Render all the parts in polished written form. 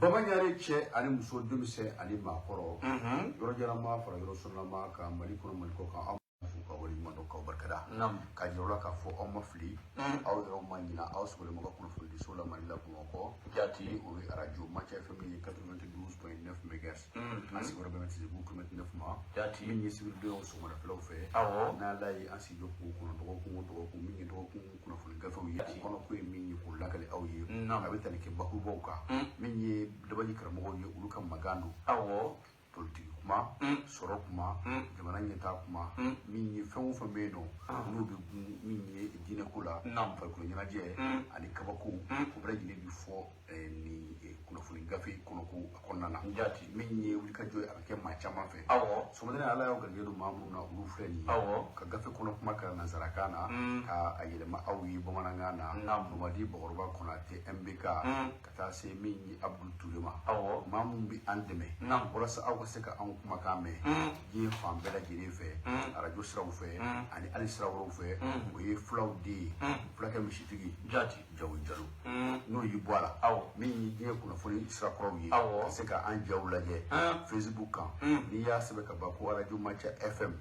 Baba Ɲare, cɛ ani muso, denmisɛn ani maakɔrɔ, yɔrɔ jarama fara yɔrɔ sɔnnama ka, Mali kɔnɔ, Mali kɔ kan, aw fo ka waleɲuman dɔn, k'aw barikada, k'a jira aw la k'a fɔ aw ma fili, aw yɛrɛw ma ɲina, aw sigilen bɛ ka kunnafonidiso la Mali la, Bamakɔ. Ni o ye arajo Maca FM ye, 92.9 MHz. An sigiyɔrɔ bɛn bɛ Tisebugu kilomètre 9 ma. Min ye sibiridonyaw sɔgɔmadafɛlaw fɛ, n'Ala ye an sigi kungo kɔnɔ dɔgɔkun o dɔgɔkun, min ye dɔgɔkun kunnafoni gafew ye, o kɔnɔ ko ye min ye k'o lakale aw ye, a bɛ tali kɛ bakurubaw kan. Min ye dabaji karamɔgɔw ye, olu ka magan don, politiki kuma, sɔrɔ kuma, jamana ɲɛtaa kuma, min ye fɛn o fɛn bɛ yen nɔ n'o bɛ gun, min ye diinɛko la, farikolo ɲɛnajɛ ani kabako, o bɛɛ lajɛlen bɛ fɔ nin kunnafoni gafe kɔnɔ ko a kɔnɔna na. Min ye wulikajɔ ye, a bɛ kɛ maa caman fɛ. Sɔgɔmada Ala y'aw garijɛgɛ don maa minnu na, olu filɛ nin ye ka gafe kɔnɔ kuma kɛra nansarakan na ka a yɛlɛma aw ye bamanankan na. Mamadi Bakɔrɔba Konate MBK, ka taa se min ye Abudu Ture ma. Maa minnu bɛ an dɛmɛ walasa aw ka se ka anw kumakan mɛn diɲɛ fan bɛɛ lajɛlen fɛ, arajo siraw fɛ ani hali sira wɛrɛw fɛ, o ye fulaw den ye, fulakɛ misitigi Jawo Jalo. N'o y'i bɔ a la, min ye diɲɛ kunnafoni sira kɔrɔw ye, ka se ka an jaw lajɛ Facebook kan, n'i y'a sɛbɛn ka ban ko arajo Maca FM,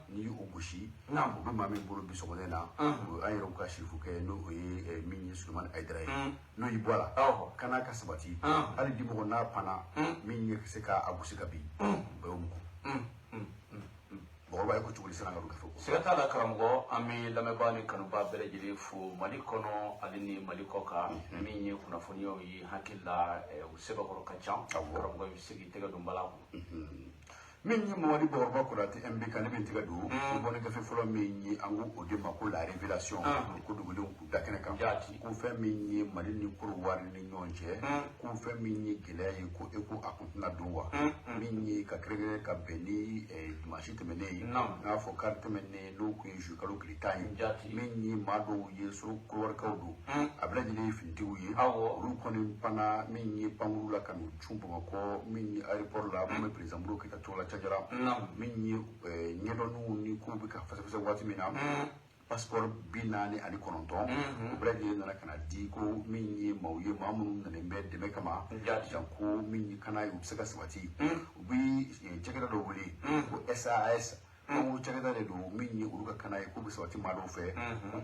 n'i y'o gosi, o bɛ maa min bolo bi sɔgɔmada in na, o ye an yɛrɛw ka sirifukɛ, n'o ye min ye Sulemani Hayidara ye. N'o y'i bɔ a la, kana ka sabati, hali di mɔgɔ n'a panna, min ye ka se k'a gosi ka bin, o bɛɛ y'o mugu. Bakɔrɔba ye ko cogo di sera ka don gafe kɔnɔ? Siga t'a la karamɔgɔ, an bɛ lamɛnbaa ni kanubaa bɛɛ lajɛlen fo Mali kɔnɔ ale ni Mali kɔ kan. Min ye kunnafoniyaw ye, hakili la u sɛbɛkɔrɔ ka ca. Karamɔgɔ, i bɛ se k'i tɛgɛ don bala kun. Min ye Mamadi Bakɔrɔba Konate MBK, ne bɛ n tɛgɛ don n bɔ ni gafe fɔlɔ min ye, an ko o de ma ko La Révélation, ko dugulenw k'u da kɛnɛ kan, ko fɛn min ye Mali ni Korowari ni ɲɔgɔn cɛ, ko fɛn min ye gɛlɛya ye, ko e ko a kun tɛna don wa, min ye ka kɛrɛnkɛrɛn ka bɛn ni dimanche tɛmɛnen ye, n'a fɔ kari tɛmɛnen, n'o kun ye juillet kalo tile 10 ye. Min ye maa dɔw ye sɔrɔ Korowarikaw don, a bɛɛ lajɛlen ye finitigiw ye, olu kɔni panna min ye pankuru la ka n'u cun Bamakɔ, min ye aéroport la, mun bɛ président Modibo Keyita tɔgɔ la Cajara. Min ye ɲɛdɔnniw ni kow bɛ ka fɛsɛfɛsɛ waati min na, passeport 49, o bɛɛ lajɛlen nana ka na di, ko min ye maaw ye, maa minnu nalen bɛ dɛmɛ kama, janko min ye kana ye, u bɛ se ka sabati. U bɛ cakɛda dɔ wele ko SAS, ko cakɛda de don min ye olu ka kana ye, k'u bɛ sabati maa dɔw fɛ,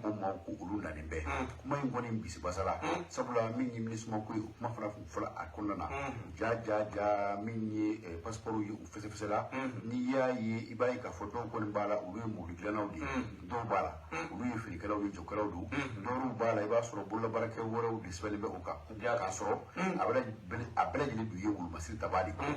ko o maaw ko olu nalen bɛ. Kuma in kɔni bisibasala, sabula min ye MINUSMA ko ye, o kuma fana kun fɔla a kɔnɔna na. Ja ja ja, min ye passeport ye, u fɛsɛfɛsɛla. N'i y'a ye, i b'a ye k'a fɔ dɔw kɔni b'a la, olu ye mobili dilannaw de ye, dɔw b'a la, olu ye feerekɛlaw ye, jɔkɛlaw don, dɔw b'a la, i b'a sɔrɔ bololabaarakɛ wɛrɛw de sɛbɛnnen bɛ o kan, k'a sɔrɔ a bɛɛ lajɛlen dun ye wolomasiri tabaa de ye.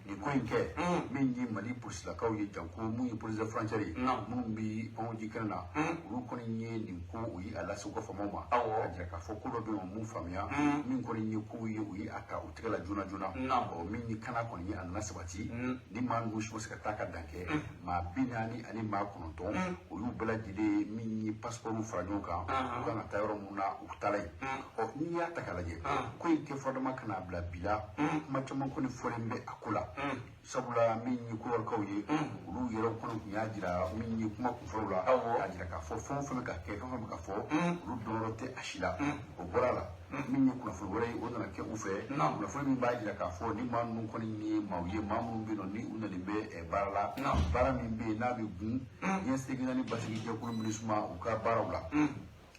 Nin ko in kɛ min ye Mali polisilakaw ye, janko mun ye police de frontière ye, minnu bɛ pankurunji kɛnɛ na, olu kɔni ye nin ko, u ye a lase u ka faamaw ma, ka jira k'a fɔ ko dɔ bɛ yen mun faamuya, min kɔni ye kow ye, u ye a ta u tɛgɛ la joona joona. Ɔ, min ye kana kɔni ye, a nana sabati ni maa ninnu si ma se ka taa ka dan kɛ maa 49, olu bɛɛ lajɛlen min ye passeport fara ɲɔgɔn kan, u kan ka taa yɔrɔ mun na, u taara yen. Ɔ, n'i y'a ta k'a lajɛ, ko in kɛ furadama ka n'a bila bi la, kuma caman kɔni fɔlen bɛ a ko la, sabula min ye Kɔdiwarikaw ye, olu yɛrɛ kɔni tun y'a jira, min ye kuma kunfɔlɔw la, k'a jira k'a fɔ fɛn o fɛn bɛ ka kɛ, fɛn o fɛn bɛ ka fɔ, olu dɔnyɔrɔ tɛ a si la. O bɔra la, min ye kunnafoni wɛrɛ ye, o nana kɛ u fɛ, kunnafoni min b'a jira k'a fɔ ni maa ninnu kɔni ye maaw ye, maa minnu bɛ yen nɔ ni u nalen bɛ baara la, baara min bɛ yen n'a bɛ gun diɲɛ seleke naani basigi jɛkulu MINUSMA u ka baaraw la.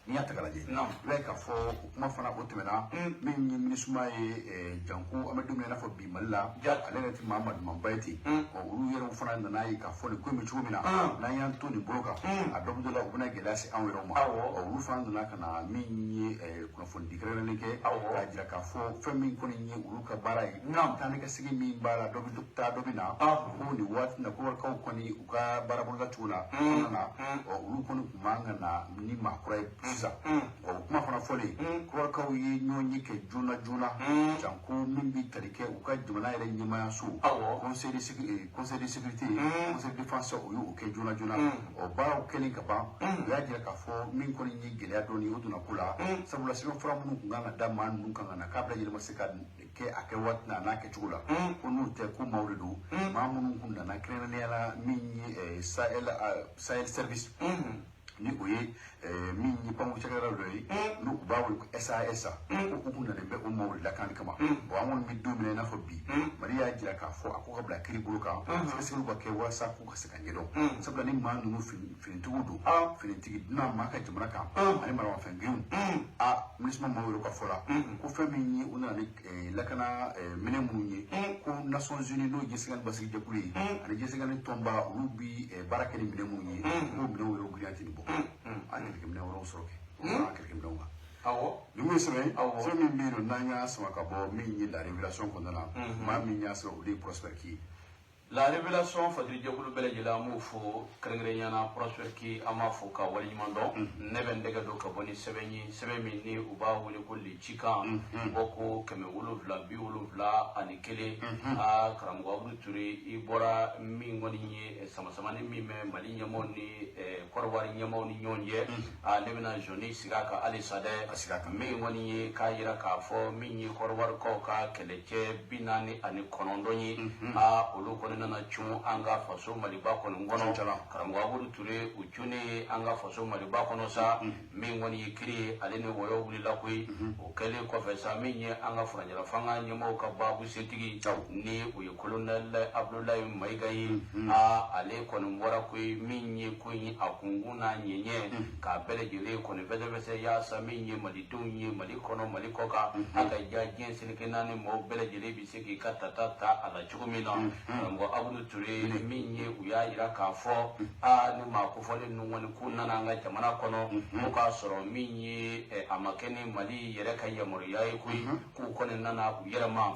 N'i y'a ta k'a lajɛ, i b'a ye k'a fɔ o kuma fana o tɛmɛna. Min ye MINUSMA ye, janko an bɛ don min na i n'a fɔ bi Mali la, ale yɛrɛ tɛ maa madumanba ye ten. Ɔ, olu yɛrɛw fana nana ye k'a fɔ nin ko in bɛ cogo min na, n'an y'an to nin bolo kan, a dɔ bɛ dɔ la, u bɛna gɛlɛya se anw yɛrɛw ma. Ɔ, olu fana nana ka na min ye kunnafonidi kɛrɛnkɛrɛnnen kɛ, k'a jira k'a fɔ fɛn min kɔni ye olu ka baara ye, taa ni ka segin min b'a la, dɔ bɛ taa dɔ bɛ na, ko nin waati na Kɔdiwarikaw kɔni u ka baara boloda cogo la kɔnɔna na, ɔ, olu kɔni tun man ka na ni maa kura ye sisan. Ɔ, o kuma fana fɔlen, Kɔdiwarikaw ye ɲɔgɔn ye kɛ joona joona, janko min bɛ tali kɛ u ka jamana yɛrɛ ɲɛmaayaso, conseil de sécurité, conseil de défense, o y'o kɛ joona joona. Ɔ, baaraw kɛlen ka ban, u y'a jira k'a fɔ min kɔni ye gɛlɛya dɔɔni, o donna ko la, sabula sɛbɛnfura minnu tun kan ka da maa ninnu kan ka na, k'a bɛɛ lajɛlen ma se ka kɛ a kɛ waati na, a n'a kɛcogo la, ko n'o tɛ, ko maaw de don, maa minnu kun nana kɛrɛnkɛrɛnnenya la, min ye Sahel Service. Ni o ye min ye pankurun cakɛda dɔ ye, n'u b'a wele ko SAS, ko u kun nalen bɛ o maaw de lakani kama. Bon, an kɔni bɛ don min na i n'a fɔ bi, Mali y'a jira k'a fɔ a ko ka bila kiiri bolo kan, sɛgɛsɛgɛliw ka kɛ walasa k'u ka se ka ɲɛdɔn, sabula ni maa ninnu finitigiw don, finitigi dunan maa ka jamana kan ani maramafɛn gɛnw. A MINUSMA maaw yɛrɛ ka fɔ la, ko fɛn min ye u nana ni lakana minɛn minnu ye, ko Nations Unies, n'o ye diɲɛ basigi jɛkulu ye, ani diɲɛ tɔnba, olu bi baara kɛ ni minɛn minnu ye, k'o minɛnw yɛrɛ girinya tɛ nin bɔ. An kɛlɛkɛminɛn wɛrɛw sɔrɔ kɛ an kɛlɛkɛminɛnw kan. Ni mun ye sɛbɛn sɛbɛn min bɛ yen nɔ, n'an y'a sama ka bɔ min ye La Révélation kɔnɔna la, maa min y'a sɛbɛn, o de ye Prosper Ki. La Révélation fajiri jɛkulu bɛɛ lajɛlen, an b'o fo, kɛrɛnkɛrɛnnenya la Prosper Ki, an b'a fo ka waleɲuman dɔn. Ne bɛ n tɛgɛ don ka bɔ ni sɛbɛn ye, sɛbɛn min ni u b'a wele ko Le Cikan, bɔ ko 771. Aa, karamɔgɔ Abudu Ture, i bɔra min kɔni ye samasamani min bɛ Mali ɲɛmaaw ni Kɔrɔwari ɲɛmaaw ni ɲɔgɔn cɛ, aa, ne bɛna zoni sigi a kan halisa dɛ. A sigi a kan. Min kɔni ye k'a yira k'a fɔ min ye Kɔrɔwarikaw ka kɛlɛcɛ 49 ye, aa, olu kɔni nana cun an ka faso Maliba kɔni kɔnɔ. Karamɔgɔ Abudu Ture, u cunnen an ka faso Maliba kɔnɔ sa, min kɔni ye kiri ye, ale ni wɔyɔ wulila koyi. O kɛlen kɔfɛ sa, min ye an ka furancɛla fanga ɲɛmaaw ka baabu sentigi, ni o ye colonel Abdoulaye Mayiga ye, aa, ale kɔni bɔra koyi, min ye ko in a kunkun n'a ɲɛɲɛ k'a bɛɛ lajɛlen kɔni fɛsɛfɛsɛ, yaasa min ye malidenw ye Mali kɔnɔ, Mali kɔ kan, a ka ja diɲɛ seleke naani maaw bɛɛ lajɛlen bɛ se k'i ka tata ta a la cogo min na. Karamɔgɔ Abudu Ture, min ye u y'a yira k'a fɔ aa, ni maa kofɔlen ninnu kɔni k'u nana an ka jamana kɔnɔ, ko k'a sɔrɔ min ye a ma kɛ ni Mali yɛrɛ ka yamaruya ye koyi, k'u kɔni nana u yɛrɛ ma.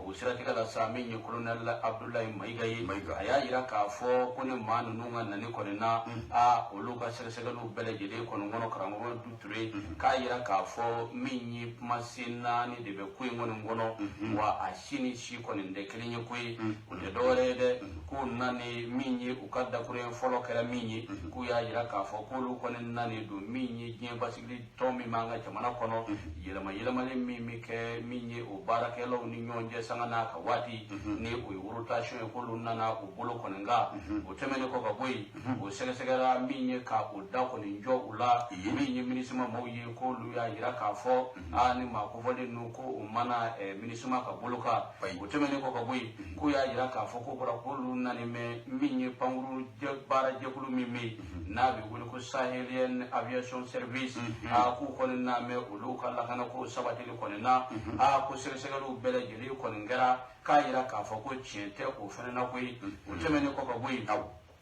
O siratigɛ la sa, min ye colonel Abdoulaye Mayiga ye, a y'a yira k'a fɔ ko ni maa ninnu ka nani kɔni na, aa, olu ka sɛgɛsɛgɛliw bɛɛ lajɛlen kɔni kɔnɔ, karamɔgɔ Abudu Ture, k'a yira k'a fɔ min ye kumasen naani de bɛ ko in kɔni kɔnɔ, wa a si ni si kɔni tɛ kelen ye koyi. O tɛ dɔwɛrɛ ye dɛ, k'u nani min ye u ka dakuruɲɛ fɔlɔ kɛra min ye, k'u y'a yira k'a fɔ k'olu kɔni nani don min ye diɲɛ basigili tɔn min b'an ka jamana kɔnɔ, yɛlɛma yɛlɛmali min bɛ kɛ min ye o baarakɛlaw ni ɲɔgɔn cɛ sanga n'a ka waati, ni o ye rotation ye, k'olu nana u bolo kɔni kan. O tɛmɛnen kɔ ka bɔ yen, o sɛgɛsɛgɛra min ye ka o da kɔni jɔ u la, min ye MINUSMA maaw ye, k'olu y'a yira k'a fɔ aa, ni maa kofɔlen ninnu ko u mana MINUSMA ka bolo kan. O tɛmɛnen kɔ ka bɔ yen, k'u y'a yira k'a fɔ ko bɔra k'olu nani mɛ min ye pankuru baarajɛkulu min bɛ yen n'a bɛ wele ko Sahelian Aviation Service, aa, k'u kɔni n'a mɛn olu ka lakanako sabatili kɔni na. Aa, ko sɛgɛsɛgɛliw bɛɛ lajɛlen kɔni kɛra k'a yira k'a fɔ ko tiɲɛ tɛ o fɛnɛ na koyi. O tɛmɛnen kɔ ka bɔ yen,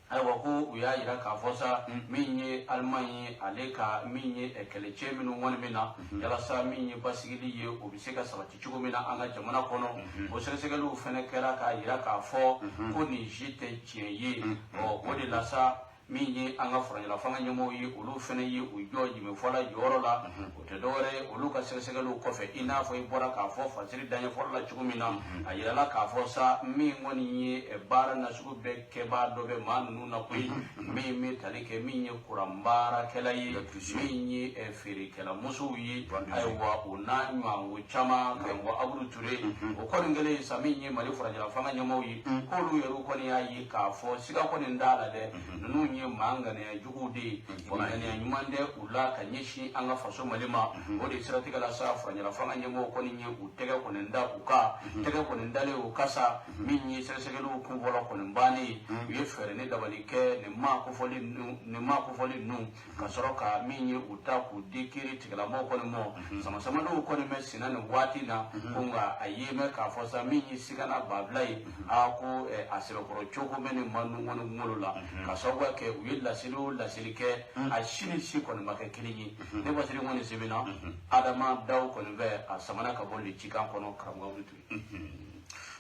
ayiwa, ko u y'a yira k'a fɔ sa, min ye Alimaɲi ye, ale ka min ye kɛlɛcɛ minnu kɔni bɛ na yalasa min ye basigili ye, o bɛ se ka sabati cogo min na an ka jamana kɔnɔ, o sɛgɛsɛgɛliw fɛnɛ kɛra k'a yira k'a fɔ ko nin si tɛ tiɲɛ ye. Ɔ, o de la sa, min ye an ka furancɛla fanga ɲɛmɔgɔw ye, olu fɛnɛ ye u jɔ jimifɔla jɔyɔrɔ la. O tɛ dɔwɛrɛ ye, olu ka sɛgɛsɛgɛliw kɔfɛ, i n'a fɔ i bɔra k'a fɔ fasiri daɲɛ fɔlɔ la cogo min na, a yirala k'a fɔ sa, min kɔni ye baara nasugu bɛɛ kɛbaa dɔ bɛ maa ninnu na koyi, min bɛ tali kɛ min ye kuran baarakɛla ye, min ye feerekɛla musow ye, ayiwa, o n'a ɲɔgɔnko caman. Karamɔgɔ Abudu Ture, o kɔni kɛlen sa, min ye Mali furancɛla fanga ɲɛmɔgɔw ye, k'olu yɛrɛ kɔni y'a ye k'a fɔ siga kɔni t'a la dɛ, ninnu ye maa ŋaniya juguw de ye, wa ŋaniya ɲuman tɛ u la ka ɲɛsin an ka faso Mali ma. O de siratigɛ la sa, furancɛla fanga ɲɛmɔgɔw kɔni ye u tɛgɛ kɔni da u kan. Tɛgɛ kɔni dalen o kasa, min ye sɛgɛsɛgɛliw kun fɔlɔ kɔni bannen ye, u ye fɛɛrɛ ni dabali kɛ nin maa kofɔlen ninnu ka sɔrɔ ka min ye u ta k'u di kiiri tigilamɔgɔw kɔni mɔ. Samasamaniw kɔni bɛ senna nin waati na ko, nka a ye mɛn k'a fɔ sa, min ye sigana babila ye, a ko a sɛbɛkɔrɔ cogo bɛ nin maa ninnu kɔni kunkolo la, ka sababu kɛ u ye laseli o laseli kɛ, a si ni si kɔni ma kɛ kelen ye. Ne basiri kɔni sɛbɛnna Adama Daw kɔni fɛ, a samana ka bɔ Le Cikan kɔnɔ, karamɔgɔ Abudu Ture.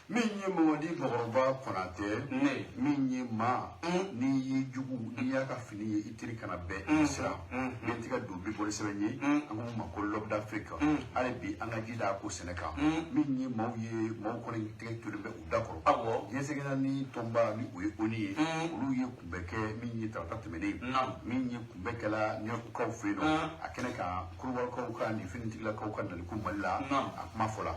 Min ye Mamadi Bakɔrɔba Konatɛ, ne min ye maa n'i ye jugu, n'i y'a ka fini ye, i teri kana bɛn i siran. N tɛ ka don bi bɔli sɛbɛn ye, an ko ma ko L'Homme d'Afrique. Hali bi an ka ji da ko sɛnɛ kan, min ye maaw ye, maaw kɔni tɛgɛ tolen bɛ u da kɔrɔ. Diɲɛ seleke naani tɔnba, ni o ye ONU ye, olu ye kunbɛ kɛ min min ye tarata tɛmɛnen min ye kunbɛ kɛla New York kaw fɛ yen nɔ a kɛnɛ kan Kɔdiwarikaw ka nin finitigilakaw ka naliko Mali la a kuma fɔla.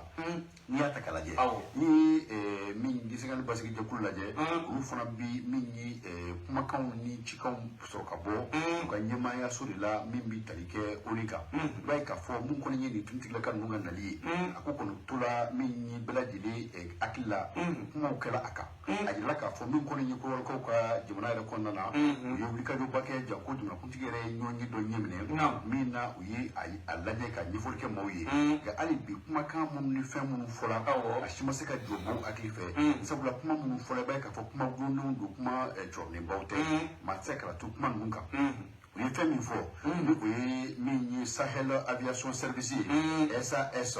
N'i y'a ta k'a lajɛ, n'i ye min diɲɛ basigi jɛkulu lajɛ, olu fana bi min ye kumakanw ni cikanw sɔrɔ ka bɔ u ka ɲɛmaayaso de la min bi tali kɛ ONU kan. I b'a ye k'a fɔ mun kɔni ye nin finitigilaka ninnu ka nali ye, a ko kɔni tola min ye bɛɛ lajɛlen hakili la, kumaw kɛla a kan. A jirala k'a fɔ min kɔni ye Kɔdiwarikaw ka jamana yɛrɛ kɔnɔna na, u ye wulikajɔba kɛ janko jamanakuntigi yɛrɛ ye ɲɔgɔn ye dɔ ɲɛminɛ min na u ye a lajɛ ka ɲɛfɔli kɛ maaw ye. Nka hali bi kumakan minnu ni fɛn minnu fɔla, a si ma se ka jɔ maaw hakili fɛ, sabula kuma minnu fɔla, i b'a ye k'a fɔ kuma gulonnenw don, kuma cɔrɔnenbaw tɛ, maa tɛ se ka to kuma ninnu kan. U ye fɛn min fɔ ni o ye min ye Sahel Aviation Service ye, SAS,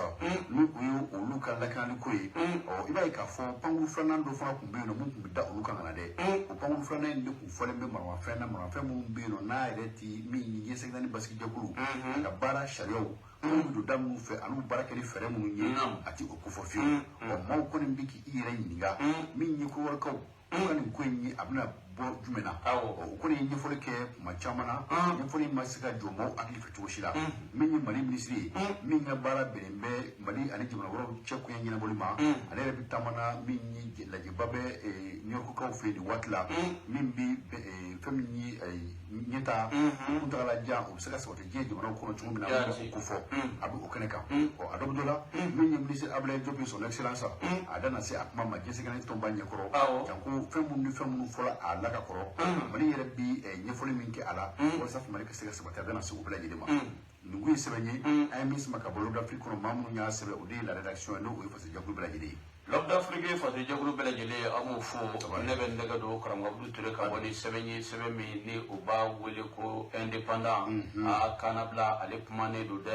ni o ye olu ka lakanaliko ye. Ɔ, i b'a ye k'a fɔ pankuru filanan dɔ fana tun bɛ yen nɔ mun tun bɛ da olu kan ka na dɛ. O pankuru filanan in de tun fɔlen bɛ maramafɛn na, maramafɛn minnu bɛ yen nɔ n'a yɛrɛ ti min ye diɲɛ seleke basigi jɛkulu a ka baara sariyaw minnu bɛ don da minnu fɛ ani u baara kɛ ni fɛɛrɛ minnu ye, a ti o kofɔ fiyewu. Ɔ, maaw kɔni bɛ k'i yɛrɛ ɲininka min ye Kɔdiwarikaw u ka nin ko in ye, a bɛna bɔ jumɛn na? O kɔni ye ɲɛfɔli kɛ kuma caman na, ɲɛfɔli ma se ka jɔ maaw hakili fɛ cogo si la. Min ye Mali minisiri ye min ka baara bɛnnen bɛ Mali ani jamana wɛrɛw cɛ koɲɛ ɲɛnabɔli ma, ale yɛrɛ bɛ taama na min ye lajɛba bɛ New York kaw fɛ yen nin waati la, min bɛ fɛn min ye ɲɛta kuntagalajan, o bɛ se ka sabati diɲɛ jamanaw kɔnɔ cogo min na, o ko fɔ a bɛ o kɛnɛ kan. Ɔ, a dɔ bɛ dɔ la, min ye ministre Abdoulaye Diop, son excellence, a da na se a kuma ma diɲɛ seleke tɔnba ɲɛkɔrɔ, janko fɛn minnu ni fɛn minnu fɔla a la ka kɔrɔ, Mali yɛrɛ bi ɲɛfɔli min kɛ a la walasa Mali ka se ka sabati, a bɛna se o bɛɛ lajɛlen ma. Nin kun ye sɛbɛn ye an ye min sama ka bɔ L'Homme d'Afrique kɔnɔ. Maa minnu y'a sɛbɛn, o de ye la rédaction ye, n'o ye fasojɛkulu bɛɛ lajɛlen ye. L'Homme d'Afrique, fasojɛkulu bɛɛ lajɛlen, an b'o fo. Ne bɛ n tɛgɛ don karamɔgɔ Abudu Ture ka bɔ ni sɛbɛn ye, sɛbɛn min ni u b'a wele ko Indépendant. A kannabila ale kumanen don dɛ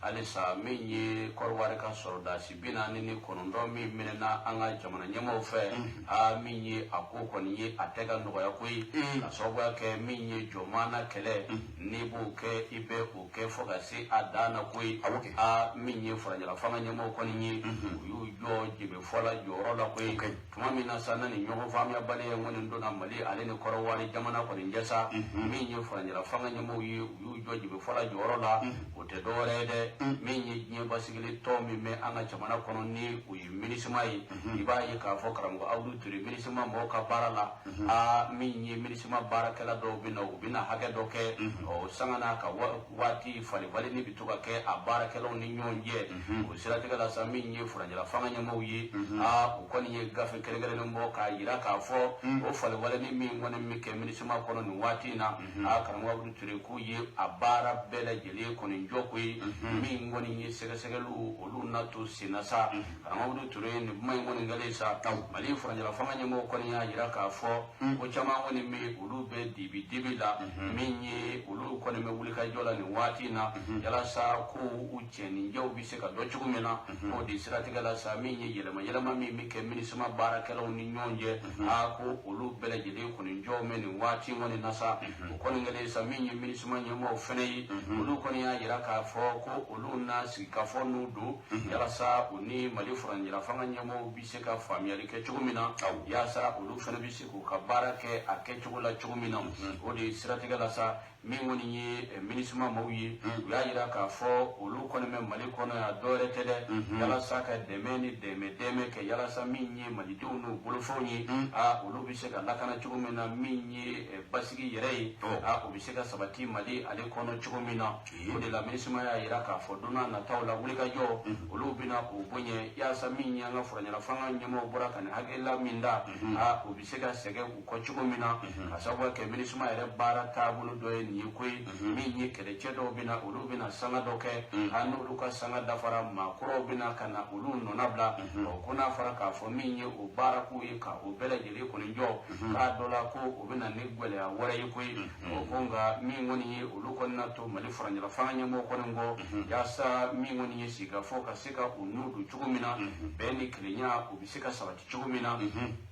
halisa min ye Kɔdiwari ka sɔrɔdasi 49 min minɛna an ka jamana ɲɛmaaw fɛ. A min ye a ko kɔni ye, a tɛ ka nɔgɔya koyi, ka sababuya kɛ min ye jɔnmaana kɛlɛ, n'i b'o kɛ, i bɛ o kɛ fo ka se a dan na koyi. A min ye furancɛla fanga ɲɛmaaw kɔni ye, u y'u jɔ jebe fɔla jɔyɔrɔ la koyi. Tuma min na sa na ni ɲɔgɔn faamuyabaliya in kɔni donna Mali ale ni Kɔdiwari jamana kɔni cɛ sa, min ye furancɛla fanga ɲɛmaaw ye, u y'u jɔ jebe fɔla jɔyɔrɔ la. O tɛ dɔwɛrɛ ye dɛ, min ye diɲɛ basigili tɔn min bɛ an ka jamana kɔnɔ ni o ye MINUSMA ye. I b'a ye k'a fɔ karamɔgɔ Abudu Ture, MINUSMA mɔgɔw ka baara la, aa min ye MINUSMA baarakɛla dɔw bɛ na, u bɛ na hakɛ dɔ kɛ. Ɔ, sanga n'a ka waati falen ni bɛ to ka kɛ a baarakɛlaw ni ɲɔgɔn cɛ. O siratigɛ la sa, min ye furancɛla fanga ɲɛmaaw ye, aa u kɔni ye gafe kɛrɛnkɛrɛnnen bɔ k'a jira k'a fɔ o falen ni min kɔni bɛ kɛ MINUSMA kɔnɔ nin waati in na, aa karamɔgɔ Abudu Ture, k'u ye a baara bɛɛ lajɛlen kɔni jɔ koyi. Min kɔni ye sɛgɛsɛgɛliw, olu na to sen na sa. Karamɔgɔ Abudu Ture, nin kuma in kɔni kɛlen sa, Mali furancɛla fanga ɲɛmɔgɔw kɔni y'a jira k'a fɔ ko caman kɔni bɛ olu bɛ dibi dibi la, min ye olu kɔni bɛ wulikajɔ la nin waati in na yalasa ko u cɛninjɛw bɛ se ka dɔn cogo min na. K'o de siratigɛ la sa, min ye yɛlɛma yɛlɛma min bɛ kɛ MINUSMA baarakɛlaw ni ɲɔgɔn cɛ, aa ko olu bɛɛ lajɛlen kɔni jɔ mɛ nin waati kɔni na sa. O kɔni kɛlen sa, min ye MINUSMA ɲɛmɔgɔw fɛnɛ ye, olu kɔni y'a jira k'a fɔ ko olu na sigikafɔ n'u don yalasa u ni Mali furancɛla fanga ɲɛmɔgɔw bɛ se ka faamuyali kɛ cogo min na, yalasa olu fɛnɛ bɛ se k'u ka baara kɛ a kɛcogo la cogo min na. O de siratigɛ la sa, min kɔni ye MINUSMA maaw ye, u y'a jira k'a fɔ olu kɔni bɛ Mali kɔnɔ yan, dɔwɛrɛ tɛ dɛ, yalasa ka dɛmɛ ni dɛmɛ kɛ yalasa min ye malidenw n'u bolofɛnw ye, aa olu bɛ se ka lakana cogo min na, min ye basigi yɛrɛ ye, aa o bɛ se ka sabati Mali ale kɔnɔ cogo min na. O de la MINUSMA y'a jira k'a fɔ don n'a nataw la, wulikajɔ olu bɛna o bonya yalasa min ye an ka furancɛla fanga ɲɛmɔgɔw bɔra ka nin hakilila min da, aa o bɛ se ka sɛgɛn u kɔ cogo min na, ka sababu kɛ MINUSMA yɛrɛ baara taabolo dɔ ye nin ye koyi. Min ye kɛlɛcɛ dɔw bɛna, olu bɛna sanga dɔ kɛ, a n'olu ka sanga dafara, maakɔrɔw bɛna ka na olu nɔna bila. Ɔ, ko n'a fɔra k'a fɔ min ye o baara k'u ye ka o bɛɛ lajɛlen kɔni jɔ, k'a dɔ la ko o bɛna ni gɛlɛya wɛrɛ ye koyi. Ɔ, ko nka min kɔni ye olu kɔni na to Mali furancɛla fanga ɲɛmɔgɔ kɔni kɔ, yaasa min kɔni ye sigikafɔ ka se ka u n'u don cogo min na, bɛn ni kelenya o bɛ se ka sabati cogo min na.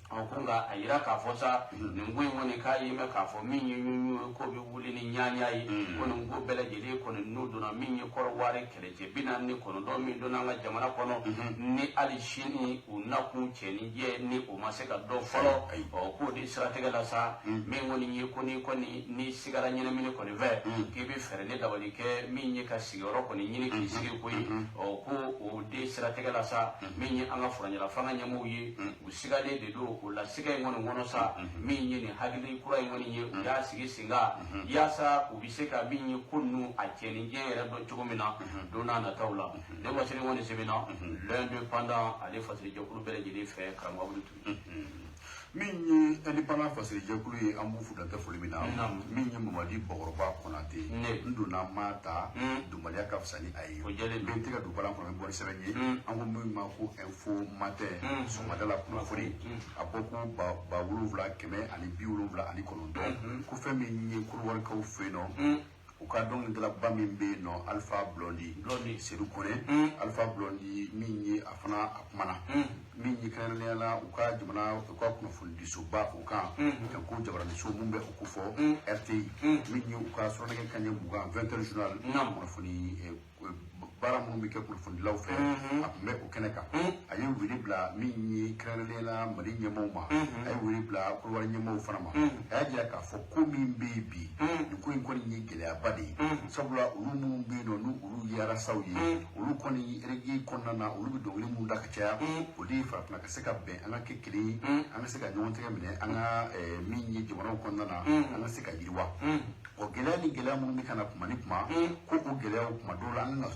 Ɔ, ko nka a yira k'a fɔ sa, nin ko in kɔni k'a ye mɛn k'a fɔ min ye ɲuɲu ye, k'o bɛ wuli ni ni ɲaɲa ye ko nin ko bɛɛ lajɛlen kɔni n'u donna min ye Kɔrɔwari kɛlɛcɛ 49 min donna an ka jamana kɔnɔ ni hali sini u nakun cɛ ni jɛ ni o ma se ka dɔn fɔlɔ ɔ k'o de siratigɛ la sa min kɔni ye ko ni kɔni ni sigara ɲɛnamini kɔni fɛ k'i bɛ fɛɛrɛ ni dabali kɛ min ye ka sigiyɔrɔ kɔni ɲini k'i sigi koyi ɔ ko o de siratigɛ la sa min ye an ka furancɛla fanga ɲɛmɔgɔw ye u sigalen de don o la siga in kɔni kɔnɔ sa min ye nin hakili kura in kɔni ye u y'a sigi sen kan yaasa u bɛ se ka min ye ko ninnu a cɛ ni jɛ yɛrɛ dɔn cogo min na don n'a nataw la ne wasiri kɔni sɛbɛnna l'Indépendant ale fasirijɛkulu bɛɛ lajɛlen fɛ karamɔgɔ Abudu Ture. Min ye Indépendant fasirijɛkulu ye, an b'u fo dantɛ foli min na. Min ye Mamadi Bakɔrɔba Konate, n donna ma ta donbaliya ka fisa ni a ye. O jɛlen don. N bɛ tɛgɛ don balan kɔnɔ, n bɛ bɔ ni sɛbɛn ye. An ko min ma ko Info Matin, sɔgɔmada la kunnafoni a bɔ ko 7179, ko fɛn min ye Kɔrɔwarikaw fɛ yen nɔ, u ka dɔnkilidalaba min bɛ yen nɔ, Alpha Blondy, Blondy. Seydou Kone, Alpha Blondy min ye a fana a kumana min ye kɛrɛnkɛrɛnnenya la u ka jamana u ka kunnafonidisoba o kan janko jabaraniso mun bɛ o ko fɔ RTI, min ye u ka sɔrɔnɛgɛ kanɲɛ 20, 20 heures journal, kunnafoni baara minnu bɛ kɛ kunnafonidilaw fɛ, a tun bɛ o kɛnɛ kan. A ye wele bila min ye kɛrɛnkɛrɛnnenya la Mali ɲɛmaaw ma, a ye wele bila Kɔrɔwari ɲɛmaaw fana ma. A y'a jira k'a fɔ ko min bɛ yen bi, nin ko in kɔni ye gɛlɛyaba de ye, sabula olu minnu bɛ yen nɔ n'u olu ye arasaw ye, olu kɔni reggae kɔnɔna na, olu bɛ dɔnkili minnu da ka caya, o de ye farafinna ka se ka bɛn, an ka kɛ kelen ye, an ka se ka ɲɔgɔn tɛgɛ minɛ, an ka min ye jamanaw kɔnɔna na, an ka se ka yiriwa. Ɔ gɛlɛya ni gɛlɛya minnu bɛ ka na kuma ni kuma, ko o gɛlɛyaw kuma dɔw la an kan ka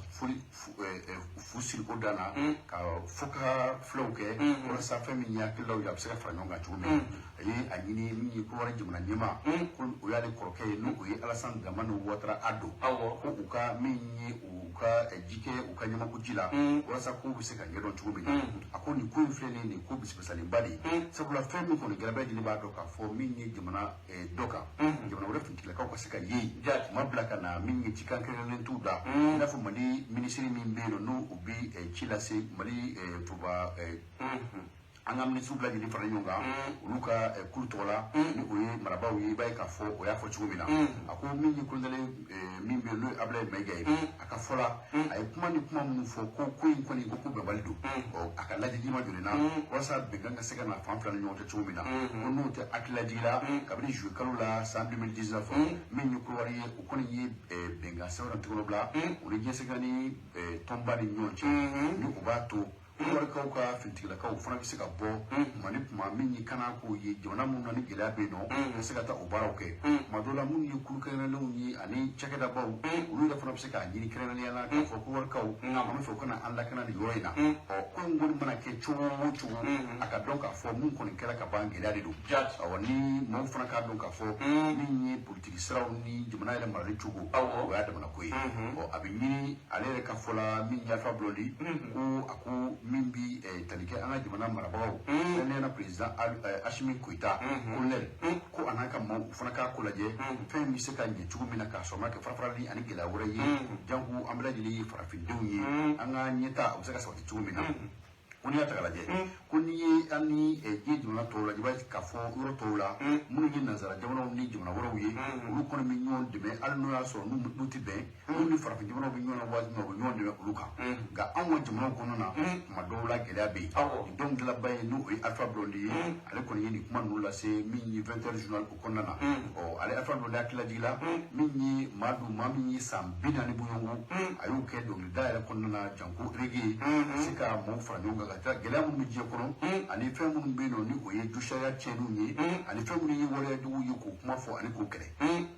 fu siri o dan na ka fo ka filɛw kɛ walasa fɛn min ye hakililaw ye, a bɛ se ka fara ɲɔgɔn kan cogo min. A ye a ɲini min ye Kɔrɔwari jamana ɲɛmaa, ko o y'ale kɔrɔkɛ ye, n'o ye Alassane Dramane Ouattara Ado, ko u ka min ye u ka ji kɛ u ka ɲamaku ji la walasa kow bɛ se ka ɲɛdɔn cogo min na. A ko nin ko in filɛ nin ye, nin ko bisibisalenba de ye, sabula fɛn min kɔni kɛra, bɛɛ lajɛlen b'a dɔn k'a fɔ min ye jamana dɔ kan, jamana wɛrɛ finitigilakaw ka se ka ye yen, u ma bila ka na min ye cikan kɛrɛnkɛrɛnnen t'u da, i n'a fɔ Mali minisiri min bɛ yen nɔ, n'o bɛ ci lase Mali foroba an ka minisiriw bɛɛ lajɛlen fara ɲɔgɔn kan olu ka kulu tɔgɔ la, ni o ye marabaaw ye. I b'a ye k'a fɔ o y'a fɔ cogo min na, a ko min ye kolonɛli min bɛ yen n'o ye Abdoulaye Maïga ye, a ka fɔ la, a ye kuma ni kuma minnu fɔ ko in kɔni ko bɛnbali don, ɔ a ka lajɛli ma jɔlen na walasa bɛnkan ka se ka na fan fila ni ɲɔgɔn cɛ cogo min na. Ko n'o tɛ, hakililajigi la kabini juillet kalo la san 2019, min ye Kɔrɔwari ye, o kɔni ye bɛnkan sɛbɛn dɔ tɛgɛnɔ bila o ni diɲɛ ni tɔnba ni ɲɔgɔn cɛ, ni o b'a to Kɔrɔwarikaw ka finitigilakaw fana bɛ se ka bɔ kuma ni kuma min ye kana k'o ye jamana minnu na ni gɛlɛya bɛ yen nɔ, ka se ka taa o baaraw kɛ. Tuma dɔw la minnu ye kulu kɛrɛnkɛrɛnnenw ye ani cakɛdabaw, olu yɛrɛ fana bɛ se k'a ɲini kɛrɛnkɛrɛnnenya la k'a fɔ Kɔrɔwarikaw, an bɛ fɛ u ka na an lakana nin yɔrɔ in na. Ɔ ko in kɔni mana kɛ cogo o cogo, a ka dɔn k'a fɔ mun kɔni kɛra ka ban, gɛlɛya de don. Awɔ, ni maaw fana k'a dɔn k'a fɔ min ye politiki siraw ni jamana yɛrɛ marali cogo, o y'a damana ko ye. Ɔ a bɛ ɲini ale yɛrɛ ka fɔ la, min ye Alpha Blondy, ko a ko min bi tali kɛ an ka jamana marabagaw, kɛrɛnkɛrɛnnenya la président Assimi Goïta colonel, ko a n'a ka maaw u fana k'a ko lajɛ fɛn in bɛ se ka ɲɛ cogo min na, k'a sɔrɔ ma kɛ farafarali ani gɛlɛya wɛrɛ ye, janko an bɛɛ lajɛlen ye farafindenw ye, an ka ɲɛta a bɛ se ka sabati cogo min na. Ko n'i y'a ta k'a lajɛ, ko n'i ye an ni diɲɛ jamana tɔw lajɛ, i b'a ye k'a fɔ yɔrɔ tɔw la minnu ye nansara jamanaw ni jamana wɛrɛw ye, olu kɔni bɛ ɲɔgɔn dɛmɛ, hali n'o y'a sɔrɔ n'u tɛ bɛn, n'u ni farafin jamanaw bɛ ɲɔgɔn na waati min na, u bɛ ɲɔgɔn dɛmɛ olu kan. Nka anw ka jamanaw kɔnɔna na, tuma dɔw la gɛlɛya bɛ yen. Nin dɔnkilidalaba ye, n'o ye Alpha Blondy ye, ale kɔni ye nin kuma ninnu lase min ye 20 heures journal o kɔnɔna na. Ɔ ale Alpha Blondy hakililajigi la, min ye maa don, maa min ye san 40 bɔɲɔgɔnko a y'o kɛ dɔnkilida yɛrɛ kɔnɔna na, janko reggae, ka se ka maaw fara ɲɔgɔn kan ka taa gɛlɛya minnu bɛ diɲɛ kɔnɔ, ani fɛn minnu bɛ yen nɔ ni o ye josariya tiɲɛniw ye, ani fɛn minnu ye waleya juguw ye, k'o kuma fɔ ani k'o kɛlɛ.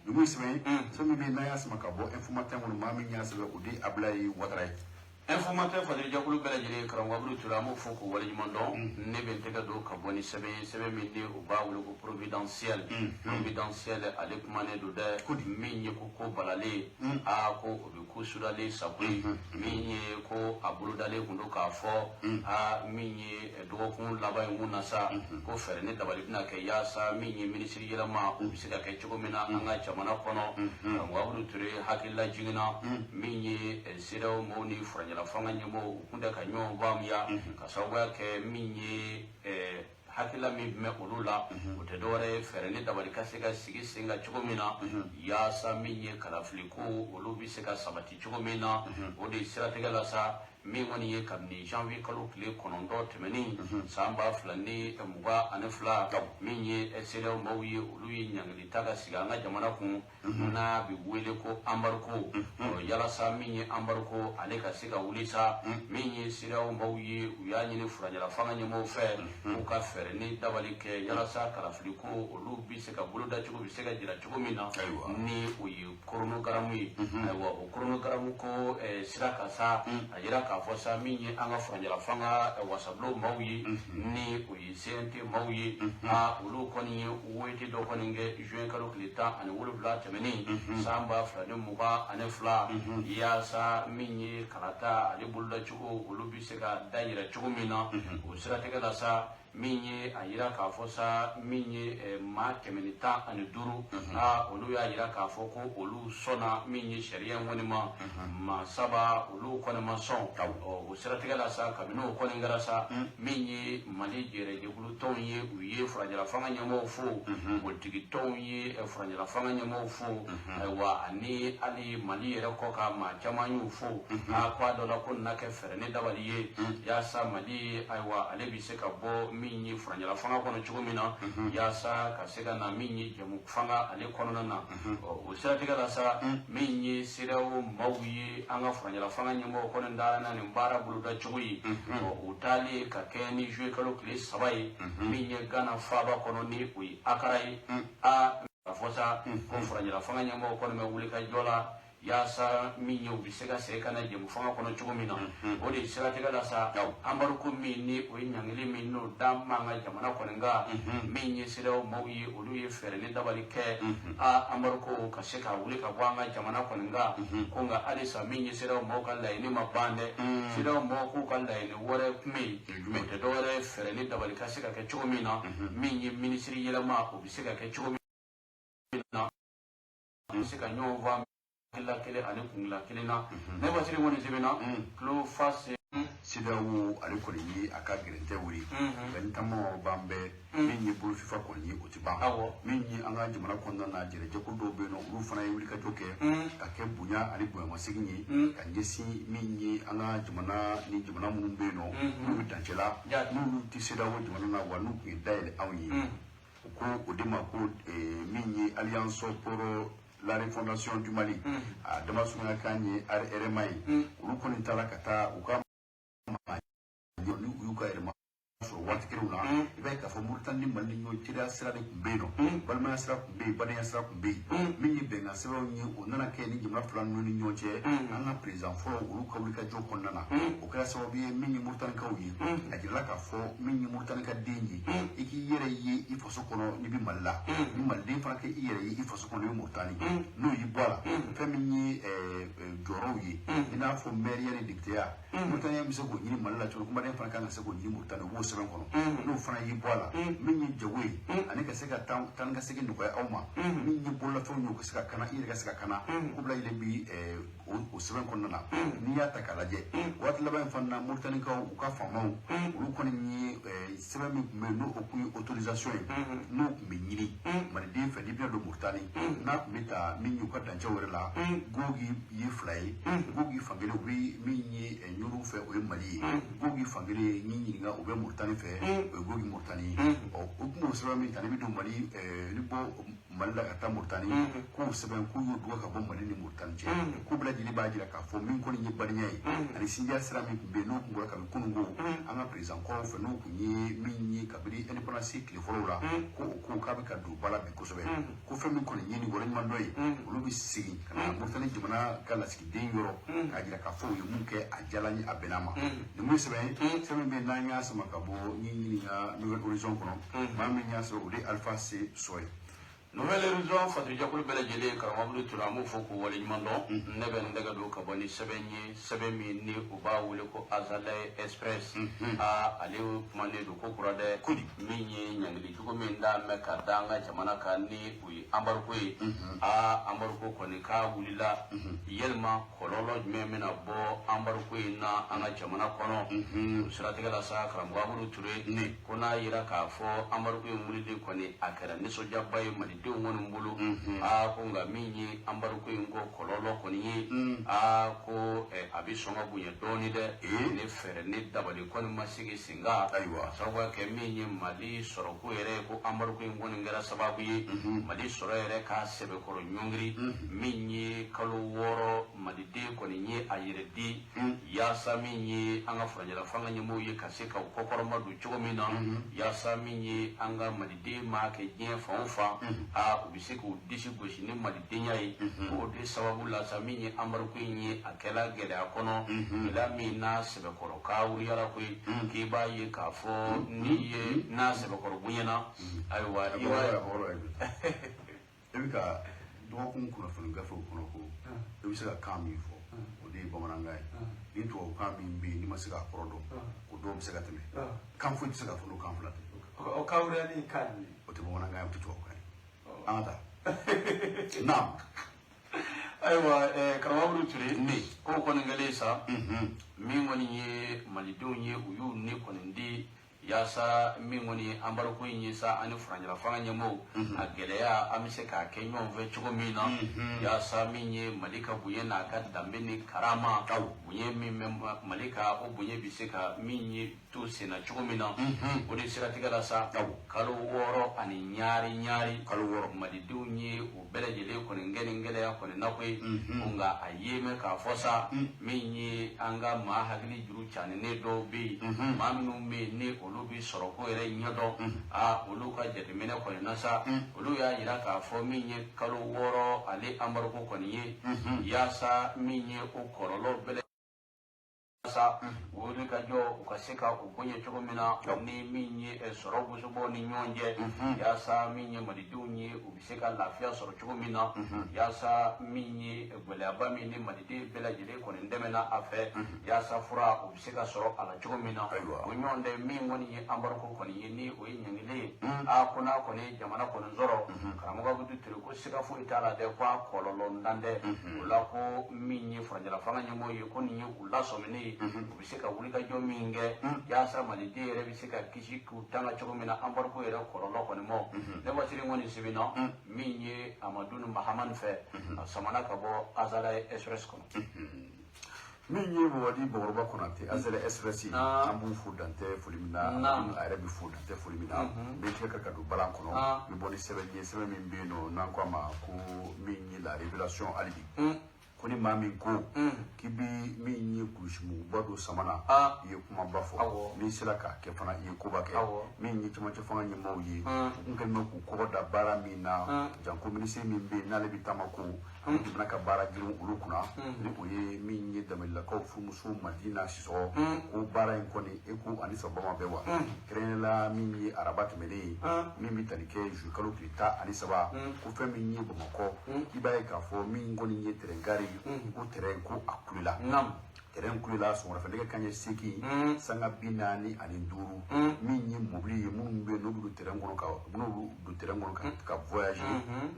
Ninnu ye sɛbɛn min bɛ yen n'an y'a sama ka bɔ Info Matin kɔnɔ, maa min y'a sɛbɛn o de ye Abdoulaye Ouattara ye. Info Matin fasirijɛkulu bɛɛ lajɛlen, karamɔgɔ Abudu Ture, an b'o fo k'o waleɲuman dɔn. Ne bɛ n tɛgɛ don ka bɔ ni sɛbɛn ye, sɛbɛn min ni u b'a wele ko Providentiel. Providentiel ale kumanen don dɛ, min ye ko balalen, aa ko o bɛ ko sudalen sago ye, min ye ko a bolodalen kun don k'a fɔ aa min ye dɔgɔkun laban in kun na sa, ko fɛɛrɛ ni dabali bɛna kɛ yaasa min ye minisiri yɛlɛma o bɛ se ka kɛ cogo min na an ka jamana kɔnɔ. Karamɔgɔ Abudu Ture hakilila jiginna min ye CEDEAO mɔɔw ni furancɛla fanga ɲɛmɔgɔw u kun tɛ ka ɲɔgɔn faamuya ka sababuya kɛ min ye Hakilila min bɛ olu la, o tɛ dɔwɛrɛ ye, fɛɛrɛ ni dabali ka se ka sigi sen kan cogo min na, yaasa min ye kalafili ko olu bɛ se ka sabati cogo min na. O de siratigɛ la sa, min kɔni ye kabini janvier kalo tile 9 tɛmɛnen san 2022, min ye CEDEAO maaw ye, olu ye ɲangili ta ka sigi an ka jamana kun n'a bɛ wele ko embargo. Yalasa min ye embargo ale ka se ka wuli sa, min ye CEDEAO maaw ye, u y'a ɲini furancɛla fanga ɲɛmɔgɔw fɛ k'u ka fɛɛrɛ ni dabali kɛ yalasa kalafili ko olu bɛ se ka boloda cogo bɛ se ka jira cogo min na, ni o ye chronogramme ye. Ayiwa, o chronogramme ko sira kan sa, a jira k'a fɔ sa, min ye an ka furancɛla fanga wasabulon maaw ye, ni o ye CNT maaw ye, olu kɔni ye wote dɔ kɔni kɛ juin kalo tile 17 tɛmɛnen san 2022, yaasa min ye kalata ale bolodacogo olu bɛ se ka dayɛlɛ cogo min na. O siratigɛ la sa, min ye a yira k'a fɔ sa, min ye maa 115, olu y'a yira k'a fɔ ko olu sɔnna min ye sariya in kɔni ma, maa 3 olu kɔni ma sɔn. O siratigɛ la sa, kabini o kɔni kɛra sa, min ye Mali jɛrɛjɛkulu tɔnw ye, u ye furancɛla fanga ɲɛmɔgɔw fo, politiki tɔnw ye furancɛla fanga ɲɛmɔgɔw fo. Ayiwa, ani hali Mali yɛrɛ kɔ ka maa caman y'u fo, a ko a dɔ la ko nin na kɛ fɛɛrɛ ni dabali ye yaasa Mali, ayiwa, ale bɛ se ka bɔ min ye furancɛla fanga kɔnɔ cogo min na, yaasa ka se ka na min ye jɛmu fanga ale kɔnɔna na. O siratigɛ la sa, min ye CEDEAO maaw ye, an ka furancɛla fanga ɲɛmɔgɔw kɔni dara na nin baara boloda cogo ye. O taalen ka kɛ ni juillet kalo tile 3 ye, min ye Ghana faaba kɔnɔ, ni o ye Accra ye, a fɔ sa ko furancɛla fanga ɲɛmɔgɔw kɔni bɛ wuli ka jɔ la yaasa min ye u bɛ se ka segin ka na jɛmu fanga kɔnɔ cogo min na. O de siratigɛ la sa, embargo min ni o ye ɲangili min n'o da m'an ka jamana kɔni kan, min ye CEDEAO maaw ye, olu ye fɛɛrɛ ni dabali kɛ a embargo ka se ka wuli ka bɔ an ka jamana kɔni kan. Ko nka halisa min ye CEDEAO maaw ka laɲini ma ban dɛ. CEDEAO maaw k'u ka laɲini wɛrɛ tun bɛ yen, o tɛ dɔwɛrɛ ye, fɛɛrɛ ni dabali ka se ka kɛ cogo min na, min ye minisiri yɛlɛma o bɛ se ka kɛ cogo min na, u bɛ se ka ɲɔgɔn faamu hakilila kelen ani kungila kelen na. Ne Basiri kɔni sɛbɛnna tulo fa se. CEDEAO ale kɔni ye a ka gɛrɛntɛ wuli, nka ni taamaw b'an bɛɛ, min ye bolo fifa kɔni ye, o tɛ ban. Min ye an ka jamana kɔnɔna na, jɛrɛjɛkulu dɔw bɛ yen nɔ, olu fana ye wulikajɔ kɛ ka kɛ bonya ani bonyamasegin ye ka ɲɛsin min ye an ka jamana ni jamana minnu bɛ yen nɔ, n'u bɛ dancɛ la, n'olu tɛ CEDEAO jamana na, wa n'u tun ye dayɛlɛ anw ye. U ko o de ma ko min ye Alliance pour la refondation du Mali, a dama surunya kan ye ARMA ye. Olu kɔni taara ka taa u ka maa ni u y'u ka yɛlɛma sɔrɔ waati kelenw na. I b'a ye k'a fɔ Moritani ni Mali ni ɲɔgɔn teriya sira de tun bɛ yen nɔ, balimaya sira tun bɛ yen, badenya sira tun bɛ yen. Min ye bɛnkan sɛbɛnw ye, o nana kɛ ni jamana fila ninnu ni ɲɔgɔn cɛ. An ka président fɔlɔ olu ka wulikajɔ kɔnɔna na, o kɛra sababu ye min ye Moritanikaw ye, a jirala k'a fɔ min ye Moritani ka den ye, i k'i yɛrɛ ye i faso kɔnɔ n'i bɛ Mali la, ni Maliden fana kɛ i yɛrɛ ye i faso kɔnɔ n'i bɛ Moritani, n'o y'i bɔ a la, fɛn min ye jɔyɔrɔw ye, i n'a fɔ mɛriya ni députéya, Moritani bɛ se k'o ɲini Mali la cogo min, Malien fana kan ka se k'o ɲini Moritani, u b'o sɛbɛn kɔnɔ. N'o fana y'i bɔ a la, min ye jago ye ani ka se ka taa ni ka segin nɔgɔya aw ma, min ye bololafɛnw ye, u ka se ka kana, i yɛrɛ ka se ka kana, ko bɛɛ lajɛlen bi o sɛbɛn kɔnɔna na. N'i y'a ta k'a lajɛ, waati laban in fana na, Moritanikaw u ka faamaw olu kɔni ye sɛbɛn min tun bɛ yen, n'o o kun ye autorisation ye, n'o tun bɛ ɲini Maliden fɛ n'i bɛna don Moritani, n'a tun bɛ ta min ye u ka dancɛw yɛrɛ la, Gogi ye fila ye, Gogi fankelen u bɛ min ye Ɲoro fɛ, o ye Mali ye, Gogi fankelen ni ɲininka o bɛ Moritani fɛ, o ye Gogi Moritani ye. Ɔ, o tun b'o sɛbɛn min ta n'i bɛ don Mali, ni bɔ Mali la ka taa Moritani, k'o sɛbɛn k'u y'o dɔgɔ ka bɔ Mali ni Moritani cɛ, k'u bɛɛ lajɛlen b'a jira k'a fɔ min kɔni ye badenya ye ani sinjiya sira min tun bɛ yen, n'o tun bɔra kabini kununko an ka président kɔrɔw fɛ, n'o tun ye min ye kabini indépendance tile fɔlɔw la, ko o ko k'a bɛ ka don ba la bi kosɛbɛ. Ko fɛn min kɔni ye nin waleɲuman dɔ ye, olu bɛ segin ka na Moritani jamana ka lasigiden yɔrɔ k'a jira k'a fɔ u ye mun kɛ, a diyara n ye, a bɛnna ma. Nin mun ye sɛbɛn ye, sɛbɛn min bɛ yen n'an y'a sama ka bɔ ni ɲininka Nouvel Horizon kɔnɔ, maa min y'a sɛbɛn, o de ye Alpha C Sɔ ye. Nouvel Horizon fasojɛkulu bɛɛ lajɛlen, karamɔgɔ Abudu Ture, an b'u fo k'u waleɲuman dɔn. Ne bɛ n tɛgɛ don ka bɔ ni sɛbɛn ye, sɛbɛn min ni u b'a wele ko Azalaï Express. Aa, ale kumanen don ko kura dɛ. Min ye ɲangili jugu min da mɛn ka da an ka jamana kan ni o ye embargo ye. Aa, embargo kɔni k'a wulila. Yalima kɔlɔlɔ jumɛn bɛna bɔ embargo in na an ka jamana kɔnɔ? O siratigɛ la sa, karamɔgɔ Abudu Ture, ko n'a yira k'a fɔ embargo in wulili kɔni, a kɛra nisɔndiyaba ye malidenw kɔni bolo. Aa, ko nka min ye embargo in ko kɔlɔlɔ kɔni ye, aa, ko a bɛ sɔn ka bonya dɔɔni dɛ, ni fɛɛrɛ ni dabali kɔni ma sigi sen kan. Sababu kɛ min ye Mali sɔrɔko yɛrɛ ye, ko embargo in kɔni kɛra sababu ye Mali sɔrɔ yɛrɛ k'a sɛbɛkɔrɔ ɲɔngiri. Min ye kalo 6, maliden kɔni ye a yɛrɛ di yaasa min ye an ka furancɛla fanga ɲɛmɔgɔw ye ka se ka u kɔkɔrɔma don cogo min na, yaasa min ye an ka maliden maa kɛ diɲɛ fan o fan, aa, u bɛ se k'u disi gosi ni malidenya ye. O de sababu la sa, min ye embargo in ye, a kɛla gɛlɛya kɔnɔ, gɛlɛya min n'a sɛbɛkɔrɔ k'a wuliyara koyi, k'i b'a ye k'a fɔ n'i ye n'a sɛbɛkɔrɔ bonyana, ayiwa, i b'a ye e bɛ ka dɔgɔkun kunnafoni gafew kɔnɔ, ko i bɛ se ka kan min fɔ, o de ye bamanankan ye. Ni tubabukan min bɛ yen n'i ma se k'a kɔrɔ dɔn, o dɔw bɛ se ka tɛmɛ. Kan foyi tɛ se ka fɔ n'o kan fila tɛ. O kawuriyali kan jumɛn? O tɛ bamanankan ye, o tɛ tubabukan ye. An ka taa, naam. Ayiwa, karamɔgɔ Abudu Ture, ko kɔni kɛlen sa, min kɔni ye malidenw ye, u y'u ni kɔni di yaasa min kɔni ye embargo in ye sa, ani furancɛla fanga ɲɛmɔgɔw, a gɛlɛya an bɛ se k'a kɛ ɲɔgɔn fɛ cogo min na, yaasa min ye Mali ka bonya n'a ka danbe ni karama, bonya min bɛ Mali ka, o bonya bɛ se ka min ye to senna cogo min na. O de siratigɛ la sa, kalo 6 ani ɲaari ɲaari, kalo 6, malidenw ye o bɛɛ lajɛlen kɔni kɛ nin gɛlɛya kɔni na koyi. Nka a ye mɛn k'a fɔ sa, min ye an ka maa hakili juru caninen dɔw bɛ yen, maa minnu bɛ yen ni olu bɛ sɔrɔ ko yɛrɛ ɲɛdɔn, aa, olu ka jateminɛ kɔni na sa, olu y'a yira k'a fɔ min ye kalo 6 ale embargo kɔni ye, yaasa min ye o kɔlɔlɔ bɛɛ sa wuli ka jɔ, u ka se ka u bonya cogo min na ni min ye sɔrɔ gosobɔ ni ɲɔgɔn cɛ, yaasa min ye malidenw ye, u bɛ se ka lafiya sɔrɔ cogo min na, yaasa min ye gɛlɛyaba min ni maliden bɛɛ lajɛlen kɔni dɛmɛna a fɛ, yaasa fura u bɛ se ka sɔrɔ a la cogo min na. O ɲɔgɔn tɛ, min kɔni ye embargo kɔni ye, ni o ye ɲangili ye, aa, ko n'a kɔni ye jamana kɔni sɔrɔ, karamɔgɔ Abudu Ture, ko siga foyi t'a la dɛ, ko a kɔlɔlɔ ntan tɛ. O la, ko min ye furancɛla fanga ɲɛmɔgɔ ye, ko nin ye u lasɔminen ye, u bɛ se ka wulikajɔ min kɛ yaasa maliden yɛrɛ bɛ se ka kisi k'u tanga cogo min na embargo yɛrɛ kɔlɔlɔ kɔni ma. Ne Basiri kɔni sɛbɛnna min ye Amadu Mahamani fɛ, a samana ka bɔ Azalaï Express kɔnɔ. Min ye Mamadi Bakɔrɔba Konate, Azalaï Express, an b'u fo dantɛ foli min na, a yɛrɛ bɛ fo dantɛ foli min na. N bɛ tigɛ ka don balan kɔnɔ, n bɛ bɔ ni sɛbɛn ye, sɛbɛn min bɛ yen nɔ n'an ko a ma ko min ye La Révélation. Hali bi, ko ni maa min ko k'i bi min ye kulusimuguba don sama na, i ye kumaba fɔ. N'i sera k'a kɛ fana, i ye koba kɛ. Min ye cɛmancɛ fanga ɲɛmaaw ye, u kun kɛlen bɛ k'u kɔkɔ da baara min na, janko minisiri min bɛ yen n'ale bɛ taama ko ani jamana ka baara girin olu kunna, ni o ye min ye Danbelelakaw furumuso Madina Sisɔgɔ, ko baara in kɔni e ko ani sababa ma bɛn wa. Kɛrɛnkɛrɛnnenya la, min ye araba tɛmɛnen ye, min bɛ tali kɛ juillet kalo tile 13, ko fɛn min ye Bamakɔ, i b'a ye k'a fɔ min kɔni ye terrain gare, ko terrain ko a kulela. Terrain kulela sɔgɔmada fɛ nɛgɛ kanɲɛ 8 sanga 45. Min ye mobili ye minnu bɛ yen n'u bɛ don terrain kɔnɔ ka n'u bɛ don terrain kɔnɔ ka voyager,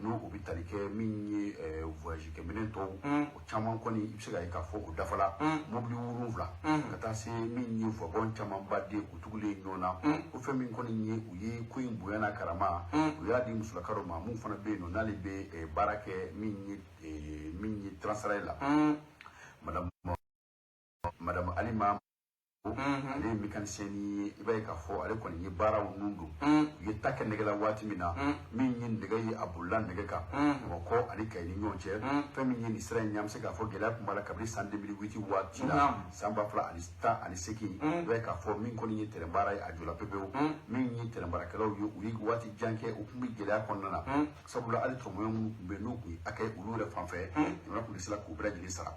n'o o bɛ tali kɛ min ye voyage kɛminɛn tɔw, o caman kɔni, i bɛ se k'a ye k'a fɔ o dafala mobili 7, ka taa se min ye wagon camanba den o tugulen ɲɔgɔn na. Ko fɛn min kɔni ye u ye ko in bonya n'a karama, u y'a di musolaka dɔ ma mun fana bɛ yen nɔ n'ale bɛ baara kɛ min ye Transrail la, madame Alima. Ale ye mécanicien ye. I b'a ye k'a fɔ ale kɔni ye baaraw nun don. U ye ta kɛ nɛgɛ la waati min na, min ye nɛgɛ ye, a bolila nɛgɛ kan Bamakɔ ani Kayi ni ɲɔgɔn cɛ. Fɛn min ye nin sira in ye, an bɛ se k'a fɔ gɛlɛya tun b'a la kabini san 2008 waati la, san 2018. I b'a ye k'a fɔ min kɔni ye terrain baara ye, a jɔla pepewu. Min ye terrain baarakɛlaw ye, u ye waati jan kɛ, u tun bɛ gɛlɛya kɔnɔna na, sabula hali tɔmɔɲɔ minnu tun bɛ yen n'u tun ye hakɛ olu yɛrɛ fan fɛ, jamana tun tɛ se k'u bɛɛ lajɛlen sara.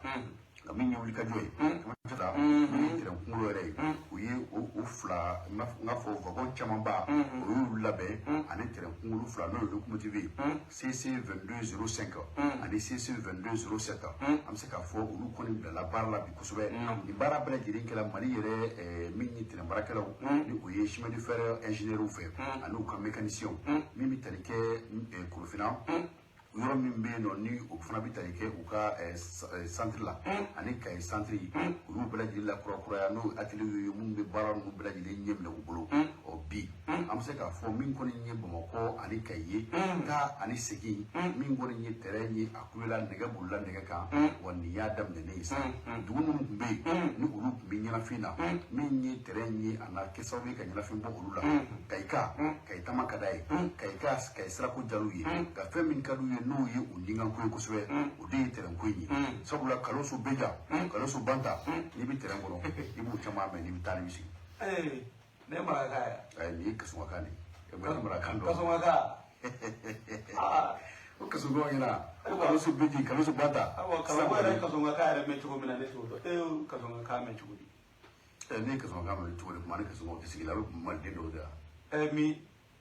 Nka min ye wulikajɔ ye camancɛ la, min ye tɛrɛn kunkolo yɛrɛ ye, u ye o fila, n k'a fɔ wagon camanba, o y'olu labɛn ani tɛrɛn kunkolo fila, n'o ye locomotive ye CC 2205 ani CC 2207. An bɛ se k'a fɔ olu kɔni bilala baara la bi kosɛbɛ. Nin baara bɛɛ lajɛlen kɛra Mali yɛrɛ min ye tɛrɛn baarakɛlaw ni o ye chemin de fer ingénieurs fɛ ani u ka mécaniciens, min bɛ tali kɛ Korofina yɔrɔ min bɛ yen nɔ, ni o fana bɛ tali kɛ u ka centre la ani Kayi centre, u y'u bɛɛ lajɛlen lakurakuraya, n'o atelier ye minnu bɛ baara ninnu bɛɛ lajɛlen ɲɛ minɛ u bolo. Ɔ bi an bɛ se k'a fɔ min kɔni ye Bamakɔ ani Kayi ye, taa ani segin, min kɔni ye tɛrɛn ye, a kulela nɛgɛ bolila nɛgɛ kan, wa nin y'a daminɛnen ye sa. Dugu minnu tun bɛ yen ni olu tun bɛ ɲɛnafin na, min ye tɛrɛn ye, a na kɛ sababu ye ka ɲɛnafin bɔ olu la. Kayika, Kayi tama ka d'a ye, Kayika Kayi sirako diyar'u ye, nka fɛn min ka d'u ye n'o ye u ninkanko ye kosɛbɛ, o de ye tɛrɛn ko in ye. Sabula Kaloso Beja, Kaloso Banta, n'i bɛ tɛrɛn kɔnɔ, i b'o caman mɛn n'i bɛ taa n'i bɛ sigi. Ne maraka ye. Ayi, nin ye Kasɔnkakan de ye. Ne marakakan dɔn. Kasɔnkakan. O Kasɔnkaw ɲɛna ko Kaloso Beji, Kaloso Banta. Awɔ, karamɔgɔ yɛrɛ Kasɔnkakan yɛrɛ mɛn cogo min na, ne t'o dɔn. E ye Kasɔnkakan mɛn cogo di? Ne ye Kasɔnkakan mɛn cogo di? Kuma ni Kasɔnkaw tɛ sigi la, a bɛ maliden dɔw de la. Min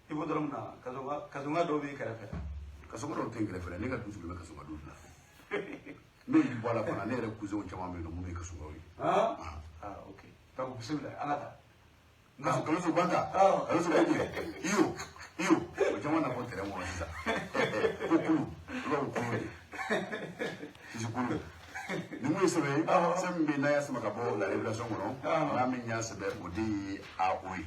i b'o dɔrɔn min na, Kasɔnka dɔw b'i kɛrɛfɛ. Kasɔnka dɔw tɛ n kɛrɛfɛ, ne ka du sigilen bɛ Kasɔnka du de la. Ne y'i bɔ a la fana, ne yɛrɛ cousin caman bɛ yen nɔ minnu ye Kasɔnkaw ye. Ah, ok. Donc bisimila, an ka taa. Kaloso Banta, Kaloso Beji, iyo iyo, o caman na bɔ tɛrɛn kɔnɔ sisan. Ko kulu, i b'a fɔ kulu de. Sisi kulu. Nin mun ye sɛbɛn ye, sɛbɛn min bɛ yen n'a y'a sama ka bɔ La Révélation kɔnɔ, n'a min y'a sɛbɛn, o de ye AO ye.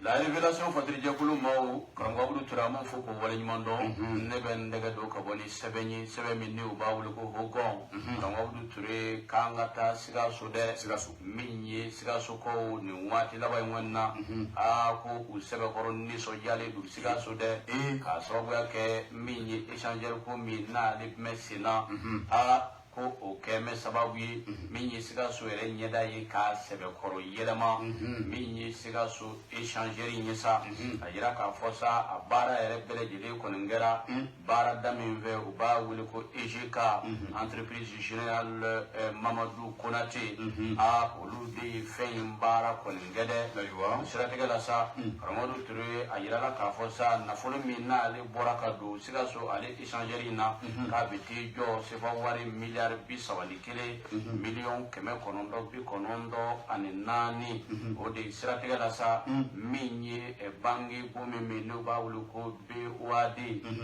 La Révélation fatirijɛkulu maaw, karamɔgɔ Abudu Ture, an b'o fo k'o waleɲuman dɔn. Ne bɛ n dɛgɛ don ka bɔ ni sɛbɛn ye, sɛbɛn min ni u b'a wele ko Hogɔn. Karamɔgɔ Abudu Ture, k'an ka taa Sikaso dɛ. Sikaso. Min ye Sikasokaw nin waati laban in kɔni na, aa ko u sɛbɛkɔrɔ nisɔndiyalen don Sikaso dɛ, k'a sababuya kɛ min ye échangeur ko min n'ale tun bɛ sen na, aa ko o kɛ mɛ sababu ye min ye Sikaso yɛrɛ ɲɛda ye k'a sɛbɛkɔrɔ yɛlɛma. Min ye Sikaso échangeur ye sa, a yira k'a fɔ sa, a baara yɛrɛ bɛɛ lajɛlen kɔni kɛra baarada min fɛ, u b'a wele ko EGK, entreprise générale Mamadu Konate. A olu de ye fɛn in baara kɔni kɛ dɛ. O siratigɛ la sa, Karamɔgɔ Ture, a yirala k'a fɔ sa, nafolo min n'ale bɔra ka don Sikaso ale échangeur in na, k'a bɛ t'i jɔ sefa wari miliyari 31 miliyɔn 994. O de siratigɛ la sa, min ye banque bon min bɛ yen n'u b'a wele ko BOAD,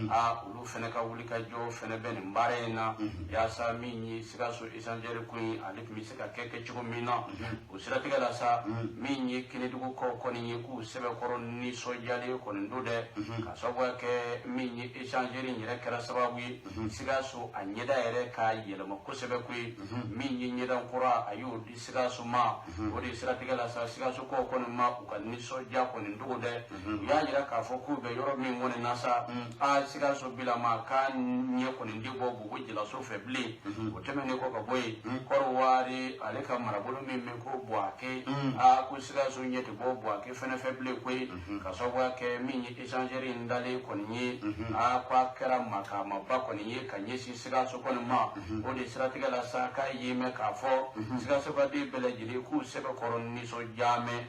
a olu fɛnɛ ka wulikajɔ fɛnɛ bɛ nin baara in na, yaasa min ye Sikaso échangeur ko in, ale tun bɛ se ka kɛ cogo min na. O siratigɛ la sa, min ye Kinidugukaw kɔni ye, k'u sɛbɛkɔrɔ nisɔndiyalen kɔni don dɛ, ka sababuya kɛ min ye échangeur in yɛrɛ kɛra sababu ye Sikaso a ɲɛda yɛrɛ ka yɛlɛma kosɛbɛ koyi. Min ye ɲɛda kura, a y'o di Sikaso ma. O de siratigɛ la sa, Sikasokaw kɔni ma u ka nisɔndiya kɔni dogo dɛ. U y'a yira k'a fɔ k'u bɛ yɔrɔ min kɔni na sa, a Sikaso bilama k'a ɲɛ kɔni tɛ bɔ Bobo Julaso fɛ bilen. O tɛmɛnen kɔ ka bɔ yen, Kɔrɔwari ale ka marabolo min bɛ ko Buwake, a ko Sikaso ɲɛ tɛ bɔ Buwake fɛnɛ fɛ bilen koyi, ka sababuya kɛ min ye échangeur in dalen kɔni ye, a ko a kɛra makamaba kɔni ye ka ɲɛsin Sikaso kɔni ma. O de siratigɛ la sa, k'a ye mɛn k'a fɔ Sikaso ka den bɛɛ lajɛlen k'u sɛbɛkɔrɔ nisɔndiya mɛn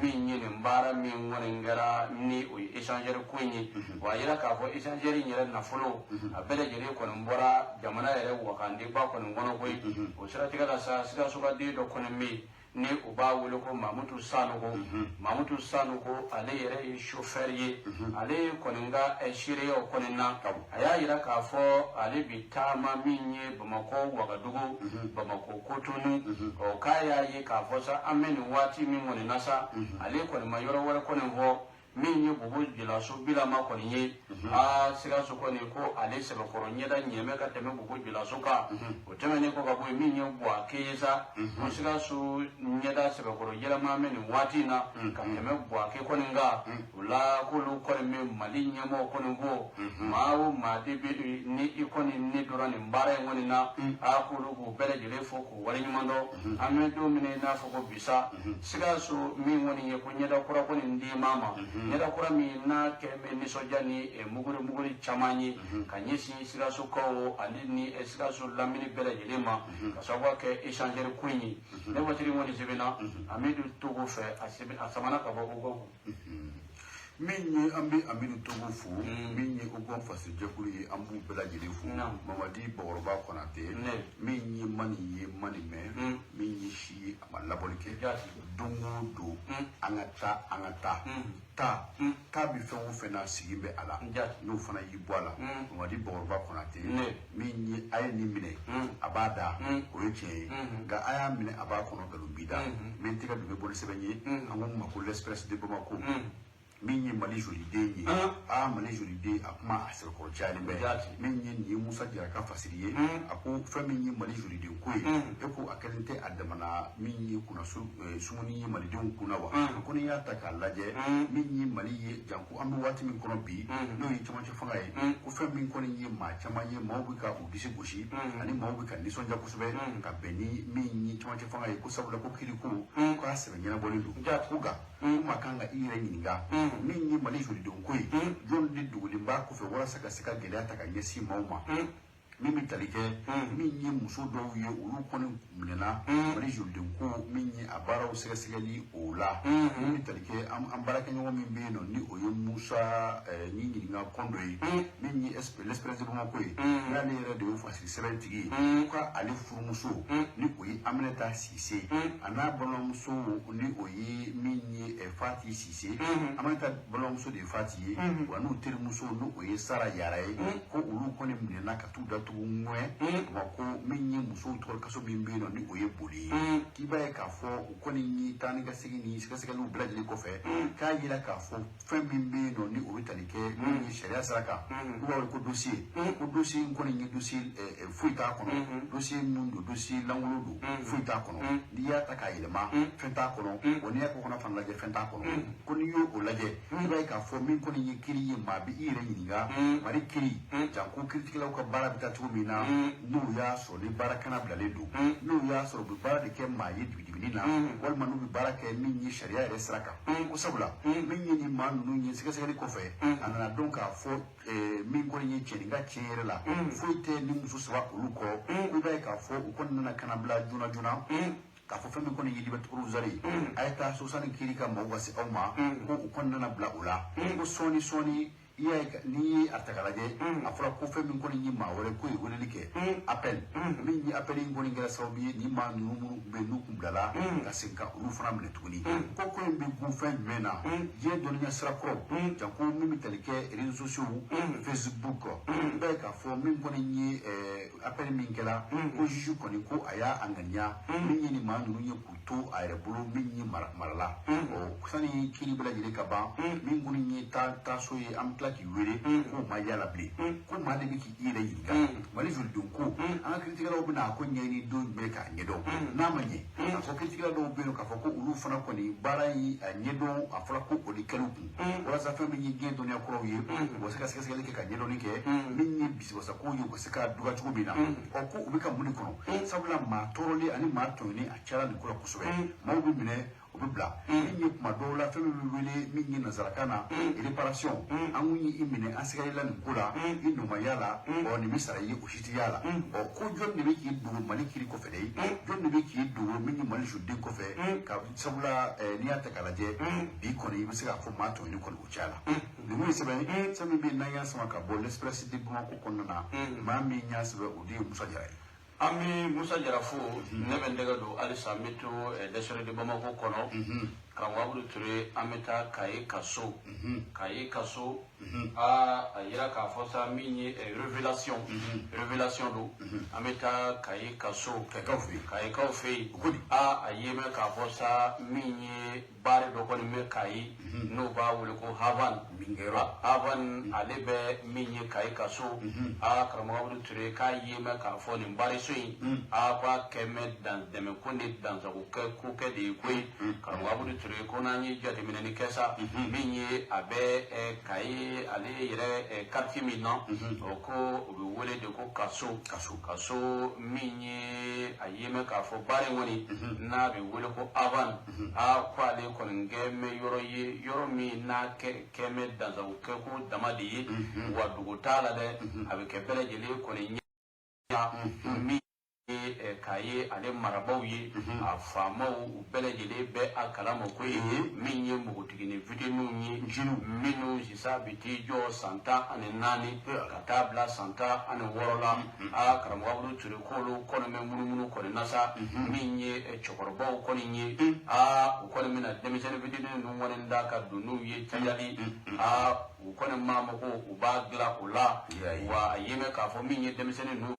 min ye nin baara min kɔni kɛra ni o ye échangeur ko in ye. Wa a yira k'a fɔ échangeur in yɛrɛ nafolo a bɛɛ lajɛlen kɔni bɔra jamana yɛrɛ wakandeba kɔni kɔnɔ koyi. O siratigɛ la sa, Sikaso ka den dɔ kɔni bɛ yen ni u b'a wele ko Mamutu Sanogo. Mamutu Sanogo, ale yɛrɛ ye chauffeur ye. Ale kɔni ka seereyaw kɔni na, a y'a yira k'a fɔ ale bi taama min ye Bamakɔ Wagadugu, Bamakɔ Kotonu. Ɔ k'a y'a ye k'a fɔ sa, an bɛ nin waati min kɔni na sa, ale kɔni ma yɔrɔ wɛrɛ kɔni fɔ min ye Bobo Julaso bilama kɔni ye. Aa Sikaso kɔni ko ale sɛbɛkɔrɔ ɲɛda ɲɛmɛ ka tɛmɛ Bobo Julaso kan. O tɛmɛnen kɔ ka bɔ yen, min ye Buwake ye sa, ko Sikaso ɲɛda sɛbɛkɔrɔ yɛlɛma bɛ nin waati in na ka tɛmɛ Buwake kɔni kan. O la k'olu kɔni bɛ Mali ɲɛmɔgɔ kɔni ko maa o maa de bɛ ni i kɔni ni donna nin baara in kɔni na, aa k'olu k'u bɛɛ lajɛlen fo k'u waleɲuman dɔn. An bɛ don min na i n'a fɔ ko bi sa, Sikaso min kɔni ye ko ɲɛda kura kɔni di maa ma. Ɲɛda kura min n'a kɛ bɛ nisɔndiya ni muguri muguri caman ye ka ɲɛsin Sikasokaw ale ni Sikaso lamini bɛɛ lajɛlen ma, ka sababu kɛ échangeur ko in ye. Ne voiture kɔni sɛbɛnna Amidu Togo fɛ, a sɛbɛn a samana ka bɔ Ogogo. Min ye an bɛ Amidu Togo fo, min ye Ogon fasojɛkulu ye, an b'u bɛɛ lajɛlen fo. Mamadi Bakɔrɔba Konate, min ye mani ye mani mɛn, min ye si ye a ma labɔli kɛ. Don o don, an ka taa, an ka taa taa taa bɛ fɛn o fɛn na, sigi bɛ a la, n'o fana y'i bɔ a la. Mamadi Bakɔrɔba Konate, min ye a ye nin minɛ a b'a da, o ye tiɲɛ ye, nka a y'a minɛ a b'a kɔnɔ, nkalon b'i da. N bɛ n tɛgɛ don, bɛ bɔ ni sɛbɛn ye, an ko ma ko l'Express de Bamako. Min ye Mali joliden ye, aa, Mali joliden, a kuma a sɛbɛkɔrɔ cayalen bɛ. Min ye nin ye Musa Jara ka fasiri ye, a ko fɛn min ye Mali joliden ko ye, e ko a kɛlen tɛ a damana min ye kunnaso sumuni ye malidenw kunna wa? A ko n'i y'a ta k'a lajɛ, min ye Mali ye, janko an bɛ waati min kɔnɔ bi, n'o ye cɛmancɛ fanga ye, ko fɛn min kɔni ye maa caman ye, maaw bɛ ka u disi gosi ani maaw bɛ ka nisɔndiya kosɛbɛ ka bɛn ni min ye cɛmancɛ fanga ye, ko sabula ko kiri ko k'a sɛbɛn ɲɛnabɔlen don. Ko nka ko maa kan ka i yɛrɛ ɲininka, min ye Mali jolidenw ko ye, jɔn de dogolen b'a kɔfɛ walasa ka se ka gɛlɛya ta ka ɲɛsin maaw ma? Min bɛ tali kɛ min ye muso dɔw ye, olu kɔni minɛna Mali joliden ko min ye a baaraw sɛgɛsɛgɛli o la. Min bɛ tali kɛ an baarakɛɲɔgɔn min bɛ yen nɔ, ni o ye Musa ni ɲininka kɔndo ye, min ye l'Express de Bamako ye, n'ale yɛrɛ de ye fasiri sɛbɛn tigi ye, ko ale furumuso ni o ye Aminata Sise, a n'a balimamuso ni o ye min ye Fati Sise, Aminata balimamuso de ye Fati ye, wa n'u terimuso ni o ye Sara Yara ye, ko olu kɔni minɛna ka t'u datugu ŋwɛ Bamakɔ, min ye musow tɔgɔ kaso min bɛ yen nɔ, ni o ye boli ye. K'i b'a ye k'a fɔ u kɔni ye taa ni ka segin ni sɛgɛsɛgɛliw bɛɛ lajɛlen kɔfɛ, k'a yira k'a fɔ fɛn min bɛ yen nɔ, ni o bɛ tali kɛ min ye sariya sira kan, n'u b'a wele ko dossier, ko dossier in kɔni ye dossier foyi t'a kɔnɔ, dossier min don, dossier lankolon don, foyi t'a kɔnɔ. N'i y'a ta k'a yɛlɛma, fɛn t'a kɔnɔ. Wa n'i y'a kɔnɔ fana lajɛ, fɛn t'a kɔnɔ. Ko n'i y'o lajɛ, i b'a ye k'a fɔ min kɔni ye kiiri ye, maa bɛ i yɛrɛ ɲininka Mali kiiri, janko kiiritigɛlaw ka baara bɛ taa cogo min na, n'u y'a sɔrɔ ni baara kana bilalen don, n'u y'a sɔrɔ u bɛ baara de kɛ maa ye dibidibini na, walima n'u bɛ baara kɛ min ye sariya yɛrɛ sira kan. Ko sabula min ye nin maa ninnu ye, sɛgɛsɛgɛli kɔfɛ a nana dɔn k'a fɔ min kɔni ye cɛnin ka tiɲɛ yɛrɛ la, foyi tɛ ni muso saba olu kɔ. Ko i b'a ye k'a fɔ u kɔni nana kana bila joona joona k'a fɔ fɛn min kɔni ye liberté provisoire ye, a ye taa so sani kiiri ka maaw ka se aw ma. Ko u kɔni nana bila o la, ko sɔɔni sɔɔni i y'a ye, n'i ye a ta k'a lajɛ, a fɔra ko fɛn min kɔni ye maa wɛrɛ ko ye weleli kɛ appel, min ye appel in kɔni kɛra sababu ye, ni maa ninnu minnu tun bɛ yen n'u kun bilala, ka segin ka olu fana minɛ tuguni. Ko in bɛ gun fɛn jumɛn na? Diɲɛ dɔnniya sira kɔrɔ, janko min bɛ tali kɛ réseaux sociaux, Facebook, i b'a ye k'a fɔ min kɔni ye appel min kɛra, ko juge kɔni ko a y'a ŋaniya min ye nin maa ninnu ye k'u to a yɛrɛ bolo min ye mara la. Ɔ, sani kiiri bɛɛ lajɛlen ka ban, min kɔni ye taaso ye, an bɛ tila k'i wele k'o ma yala bilen. Ko maa de bɛ k'i yɛrɛ ɲininka Mali jolidenw ko, an ka kiiritigɛlaw bɛna a ko ɲɛɲini don jumɛn k'a ɲɛdɔn? N'a ma ɲɛ k'a fɔ kiiritigɛla dɔw bɛ yen k'a fɔ ko olu fana kɔni baara in a ɲɛdɔn, a fɔra ko o de kɛr'u kun walasa fɛn min ye diɲɛ dɔnniya kuraw ye, u ka se ka sɛgɛsɛgɛli kɛ ka ɲɛdɔnni kɛ min ye bisibasako ye, u ka se ka duga cogo min na. Ɔ, ko u bɛ ka mun de kɔnɔ? Sabula maa tɔɔrɔlen ani maa tɔɲɔnen a cayara nin ko la kosɛbɛ. Maaw bɛ minɛ, u bɛ bila min ye kuma dɔw la, fɛn min bɛ wele min ye nanzarakan na réparation. An kun y'i minɛ, an sɛgɛrɛ la nin ko la, i nɔ ma y'a la, ɔ, nin bɛ sara i ye, o si tɛ y'a la. Ɔ, ko jɔn de bɛ k'i dogo Mali kiiri kɔfɛ dɛ? Jɔn de bɛ k'i dogo min ye Mali soden kɔfɛ? Ka sabula n'i y'a ta k'a lajɛ bi kɔni, i bɛ se k'a fɔ maa tɔɲɔnen kɔni o caya la. Nin ye sɛbɛn ye, sɛbɛn min bɛ yen n'an y'a sama ka bɔ l'Express de Bamako kɔnɔna na. Maa min y'a sɛbɛn, o de ye Musa Jara ye. An bɛ Musa Jara fo. Ne bɛ n tɛgɛ don halisa, n bɛ to l'Express de Bamako kɔnɔ. Karamɔgɔ Abudu Ture, an bɛ taa Kaye kaso. Kaye kaso, aa, a yira k'a fɔ sa min ye révélation, révélation don. An bɛ taa Kaye kaso. Kayikaw fɛ yen. Kayikaw fɛ yen. O ko di? Aa, a ye mɛn k'a fɔ sa min ye baara dɔ kɔni bɛ Kayi, n'o b'a wele ko Havan. Binkɛyɔrɔ Avan ale bɛ min ye Kayi Kaso. Aa, karamɔgɔ Abudu Ture, k'a ye mɛn k'a fɔ nin baariso in, aa, k'a kɛ mɛ dɛmɛko ni dansago kɛ ko kɛ de ye koyi. Karamɔgɔ Abudu Ture, ko n'an ye jateminɛni kɛ sa, min ye a bɛ Kayi ale yɛrɛ quartier min na, o ko o bɛ wele de ko Kaso. Kaso. Kaso, min ye a ye mɛn k'a fɔ baara in kɔni n'a bɛ wele ko Avan, aa, ko ale kɔni kɛ mɛ yɔrɔ ye, yɔrɔ min n'a kɛ mɛ dansago kɛ ko dama de ye, wa dugu t'a la dɛ, a bɛ kɛ bɛɛ lajɛlen kɔni ɲɛ min ye k'a ye ale marabaw ye, a faamaw, u bɛɛ lajɛlen bɛ a kalama ko ye min ye npogotiginin fitininw ye, minnu sisan bɛ t'i jɔ san 14 ka taa bila san 16 la. Aa, karamɔgɔ Abudu Ture, k'olu kɔni bɛ munumunu kɔni na sa, min ye cɛkɔrɔbaw kɔni ye, aa, u kɔni bɛna denmisɛnnin fitinin ninnu kɔni da ka don n'u ye cayali. Aa, u kɔni maa ma ko u b'a dilan o la, wa a ye mɛn k'a fɔ min ye denmisɛnnin ninnu,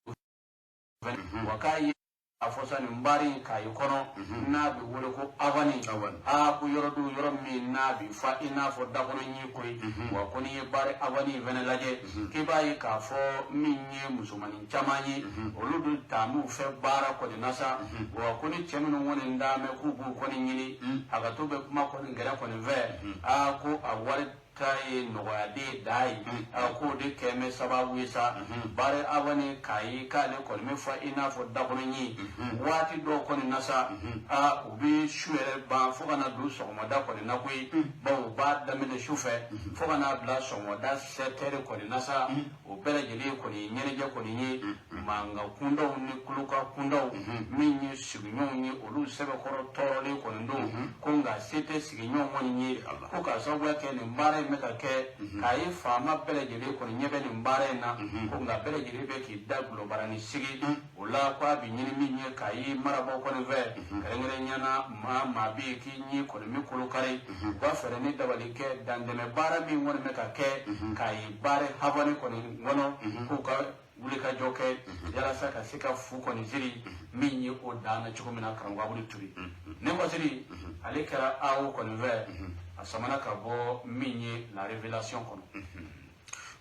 wa k'a ye a fɔ sa nin baara in Kayi kɔnɔ n'a bɛ wele ko Avani, aa, ko yɔrɔ don, yɔrɔ min n'a bɛ fa i n'a fɔ dakɔnɔ ɲi koyi. Wa ko n'i ye baara Avani in fɛnɛ lajɛ, k'i b'a ye k'a fɔ min ye musomanin caman ye, olu dun taamu fɛ baara kɔni na sa. Wa ko ni cɛ minnu kɔni d'a mɛn k'u b'u kɔni ɲini, hakɛto bɛ kuma kɔni gɛrɛ kɔni fɛ, aa, ko a wari ta ye nɔgɔyaden da ye. A k'o de kɛ mɛ sababu ye sa, baara Avani Kayi, k'ale kɔni bɛ fa i n'a fɔ dakɔnɔ ɲi. Waati dɔw kɔni na sa, aa, u bɛ su yɛrɛ ban fo ka na don sɔgɔmada kɔni na koyi, bawo u b'a daminɛ su fɛ fo ka n'a bila sɔgɔmada 7 heures kɔni na sa. O bɛɛ lajɛlen kɔni ɲɛnajɛ kɔni ye mankan kundaw ni kulokan kundaw, min ye sigiɲɔgɔnw ye, olu sɛbɛkɔrɔ tɔɔrɔlen kɔni don, ko nka se tɛ sigiɲɔgɔn kɔni ye, ko k'a sababuya kɛ nin baara in bɛ ka kɛ k'a ye faama bɛɛ lajɛlen kɔni ɲɛ bɛ nin baara in na, ko nka bɛɛ lajɛlen bɛ k'i da gulɔbarani sigi o la. Ko a bɛ ɲini min ye k'a ye marabaaw kɔni fɛ, kɛrɛnkɛrɛnnenya na maa maa bɛ yen k'i ɲɛ kɔni bɛ kolo kari, u ka fɛɛrɛ ni dabali kɛ dantɛmɛ baara min kɔni bɛ ka kɛ k'a ye baara Havani kɔni kɔnɔ, k'u ka wulikajɔ kɛ yalasa ka se ka fu kɔni siri min ye o dan na cogo min na. Karamɔgɔ Abudu Ture, ne kɔsiri ale kɛra awo kɔni fɛ, a samana ka bɔ min ye La Révélation kɔnɔ.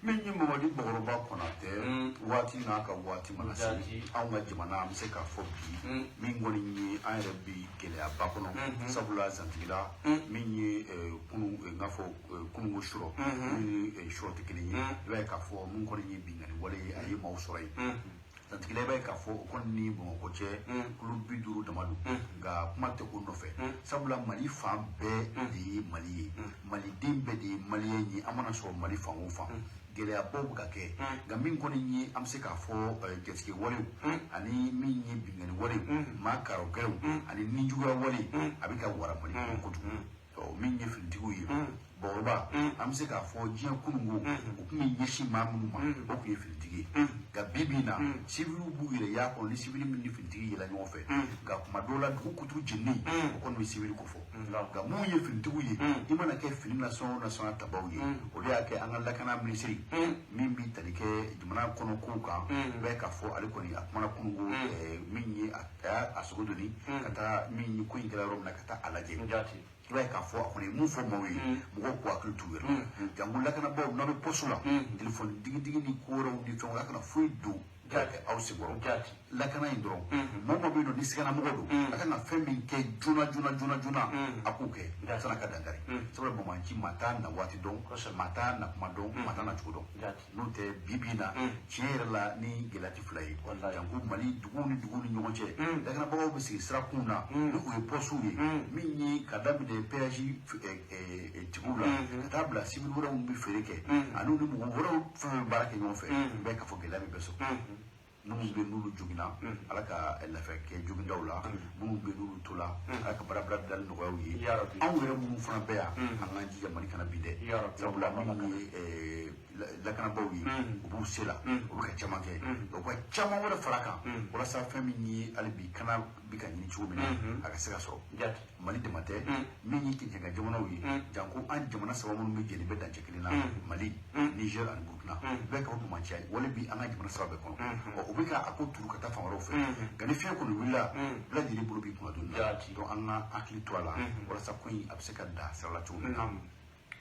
Min ye Mamadi Bakɔrɔba Konatɛ, waati n'a ka waati mana se, anw ka jamana, an bɛ se k'a fɔ bi min kɔni ye an yɛrɛ bi gɛlɛyaba kɔnɔ, sabula zantigila min ye kunu n k'a fɔ kununko surɔ min ni surɔ tɛ kelen ye. I b'a ye k'a fɔ min kɔni ye binkanni wale ye, a ye maaw sɔrɔ yen zantigila. I b'a ye k'a fɔ o kɔni ni Bamakɔ cɛ kilo 50 dama don, nka kuma tɛ o nɔfɛ, sabula Mali fan bɛɛ de ye Mali ye, maliden bɛɛ de ye maliyɛn ye. An mana sɔrɔ Mali fan o fan, gɛlɛyabaw bɛ ka kɛ, nka min kɔni ye an bɛ se k'a fɔ jatigɛ walew ani min ye binkanni walew, maa karɔgɛrɛw ani nijuguya wale, a bɛ ka wara Mali kɔnɔ kojugu. Min ye finitigiw ye, Bakɔrɔba, an bɛ se k'a fɔ diɲɛ kununko u tun bɛ ɲɛsin maa minnu ma, o tun ye finitigi ye. Nka bi bi in na, siviliw b'u yɛrɛ y'a kɔnɔ ni sivili min ni finitigi yɛlɛ ɲɔgɔn fɛ. Nka kuma dɔw la, dugu kutu jeninen, o kɔni bɛ sivili ko fɔ. Nka mun ye finitigiw ye, i mana kɛ fini nasɔn o nasɔn tabaw ye, o de y'a kɛ an ka lakana minisiri min bɛ tali kɛ jamana kɔnɔ kow kan, i b'a ye k'a fɔ ale kɔni a kumana kununko min ye a y'a sogo doni ka taa min ye ko in kɛra yɔrɔ min na, ka taa a lajɛ. I b'a ye k'a fɔ a kɔni ye mun fɔ maaw ye, mɔgɔw k'u hakili t'u yɛrɛ la, janko lakanabaaw n'aw bɛ poste la, telefɔni digidigi ni ko wɛrɛw ni fɛnw, a kana foyi don aw senkɔrɔ lakana in dɔrɔn. Mɔgɔ mɔgɔ bɛ yen nɔ ni siganamɔgɔ don, a kan ka fɛn min kɛ joona joona joona joona, a k'o kɛ san'a ka dankari, sabula banbaanci maa t'a na waati dɔn, maa t'a na kuma dɔn, maa t'a na cogo dɔn. N'o tɛ, bi bi in na, tiɲɛ yɛrɛ la, ni gɛlɛya tɛ fila ye, janko Mali duguw ni duguw ni ɲɔgɔn cɛ, lakanabagaw bɛ sigi sirakun na ni o ye pɔsiw ye, min ye ka daminɛ péage tigiw la ka taa bila civil wɛrɛw bɛ feere kɛ ani ni mɔgɔ wɛrɛw fɛn fɛn bɛ baara kɛ ɲɔgɔn fɛ. I b'a ye k'a fɔ gɛlɛya bɛ bɛɛ sɔrɔ. Minnu bɛ n'olu joginna, Ala ka lafiya kɛ jogindaw la. Minnu bɛ n'olu to la, Ala ka baarabila dali nɔgɔyaw ye. Anw yɛrɛ minnu fana bɛ yan, an k'an jija Mali kana bin dɛ, sabula minnu ye lakanabaaw ye, u b'u se la, u bɛ ka caman kɛ, u ka caman wɛrɛ fara kan walasa fɛn min ye hali bi kana bi ka ɲini cogo min na, a ka se ka sɔrɔ. Mali dama tɛ, min ye cɛncɛnka jamanaw ye, janko an jamana saba minnu bɛ jɛlen bɛ dancɛ kelen na, Mali, Niger ani Burukina, bɛɛ ka fɔ banbanciya wale bi an ka jamana saba bɛɛ kɔnɔ. Ɔ, u bɛ ka a ko turu ka taa fan wɛrɛw fɛ, nka ni fiɲɛ kɔni wulila, bɛɛ lajɛlen bolo b'i kunna don na. Donc an ka hakili to a la walasa ko in a bɛ se ka dan sira la cogo min na.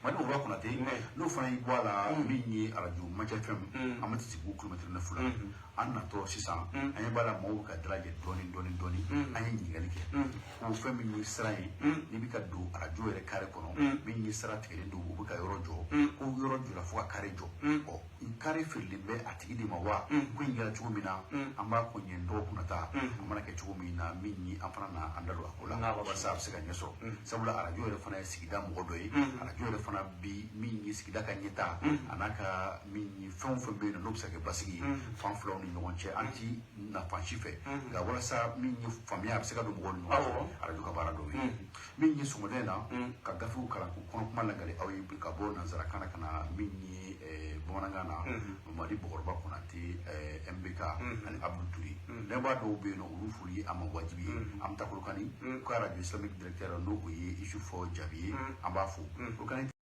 Mali Bɔkɔrɔba Konate, n'o fana y'i bɔ a la, min ye arajo Maca FM, an bɛ Segu kilomɛtiri 9 la. An natɔ sisan, an ɲɛ b'a la maaw bɛ ka dalajɛ dɔɔni dɔɔni dɔɔni. An ye ɲininkali kɛ ko fɛn min ye sira ye, n'i bɛ ka don arajo yɛrɛ kare kɔnɔ, min ye sira tigɛlen don, u bɛ ka yɔrɔ jɔ, ko yɔrɔ jɔra fo ka kare jɔ. Ɔ, kare feerelen bɛ a tigi de ma wa? Ko in kɛra cogo min na, an b'a ko ɲɛ dɔgɔkun nata, a mana kɛ cogo min na, min ye an fana na an da don a ko la walasa a bɛ se ka ɲɛ sɔrɔ. Sabula arajo yɛrɛ fana ye sigida mɔgɔ dɔ ye, arajo yɛrɛ fana bi min ye sigida ka ɲɛta, a n'a ka min ye fɛn o fɛn bɛ yen nɔ, n'o bɛ se ka kɛ basigi ye fan filaw ni ɲɔgɔn cɛ, an ti na fan si fɛ, nka walasa min ye faamuya a bɛ se ka don mɔgɔw ni ɲɔgɔn cɛ, arajo ka baara dɔw ye. Min ye sɔgɔmada in na ka gafew kalan k'u kɔnɔ kuma lakale aw ye ka bɔ nanzarakan na ka na min ye bamanankan na, Mamadi Bɔkɔrɔba Konate MBK ani Abdou Touré. Lɛnba dɔw bɛ yen nɔ, olu foli an ma wajibi ye. An bɛ taa Kolokani, ko arajo islamique directeur, n'o o ye Isufu Jabi ye, an b'a fo Kolokani.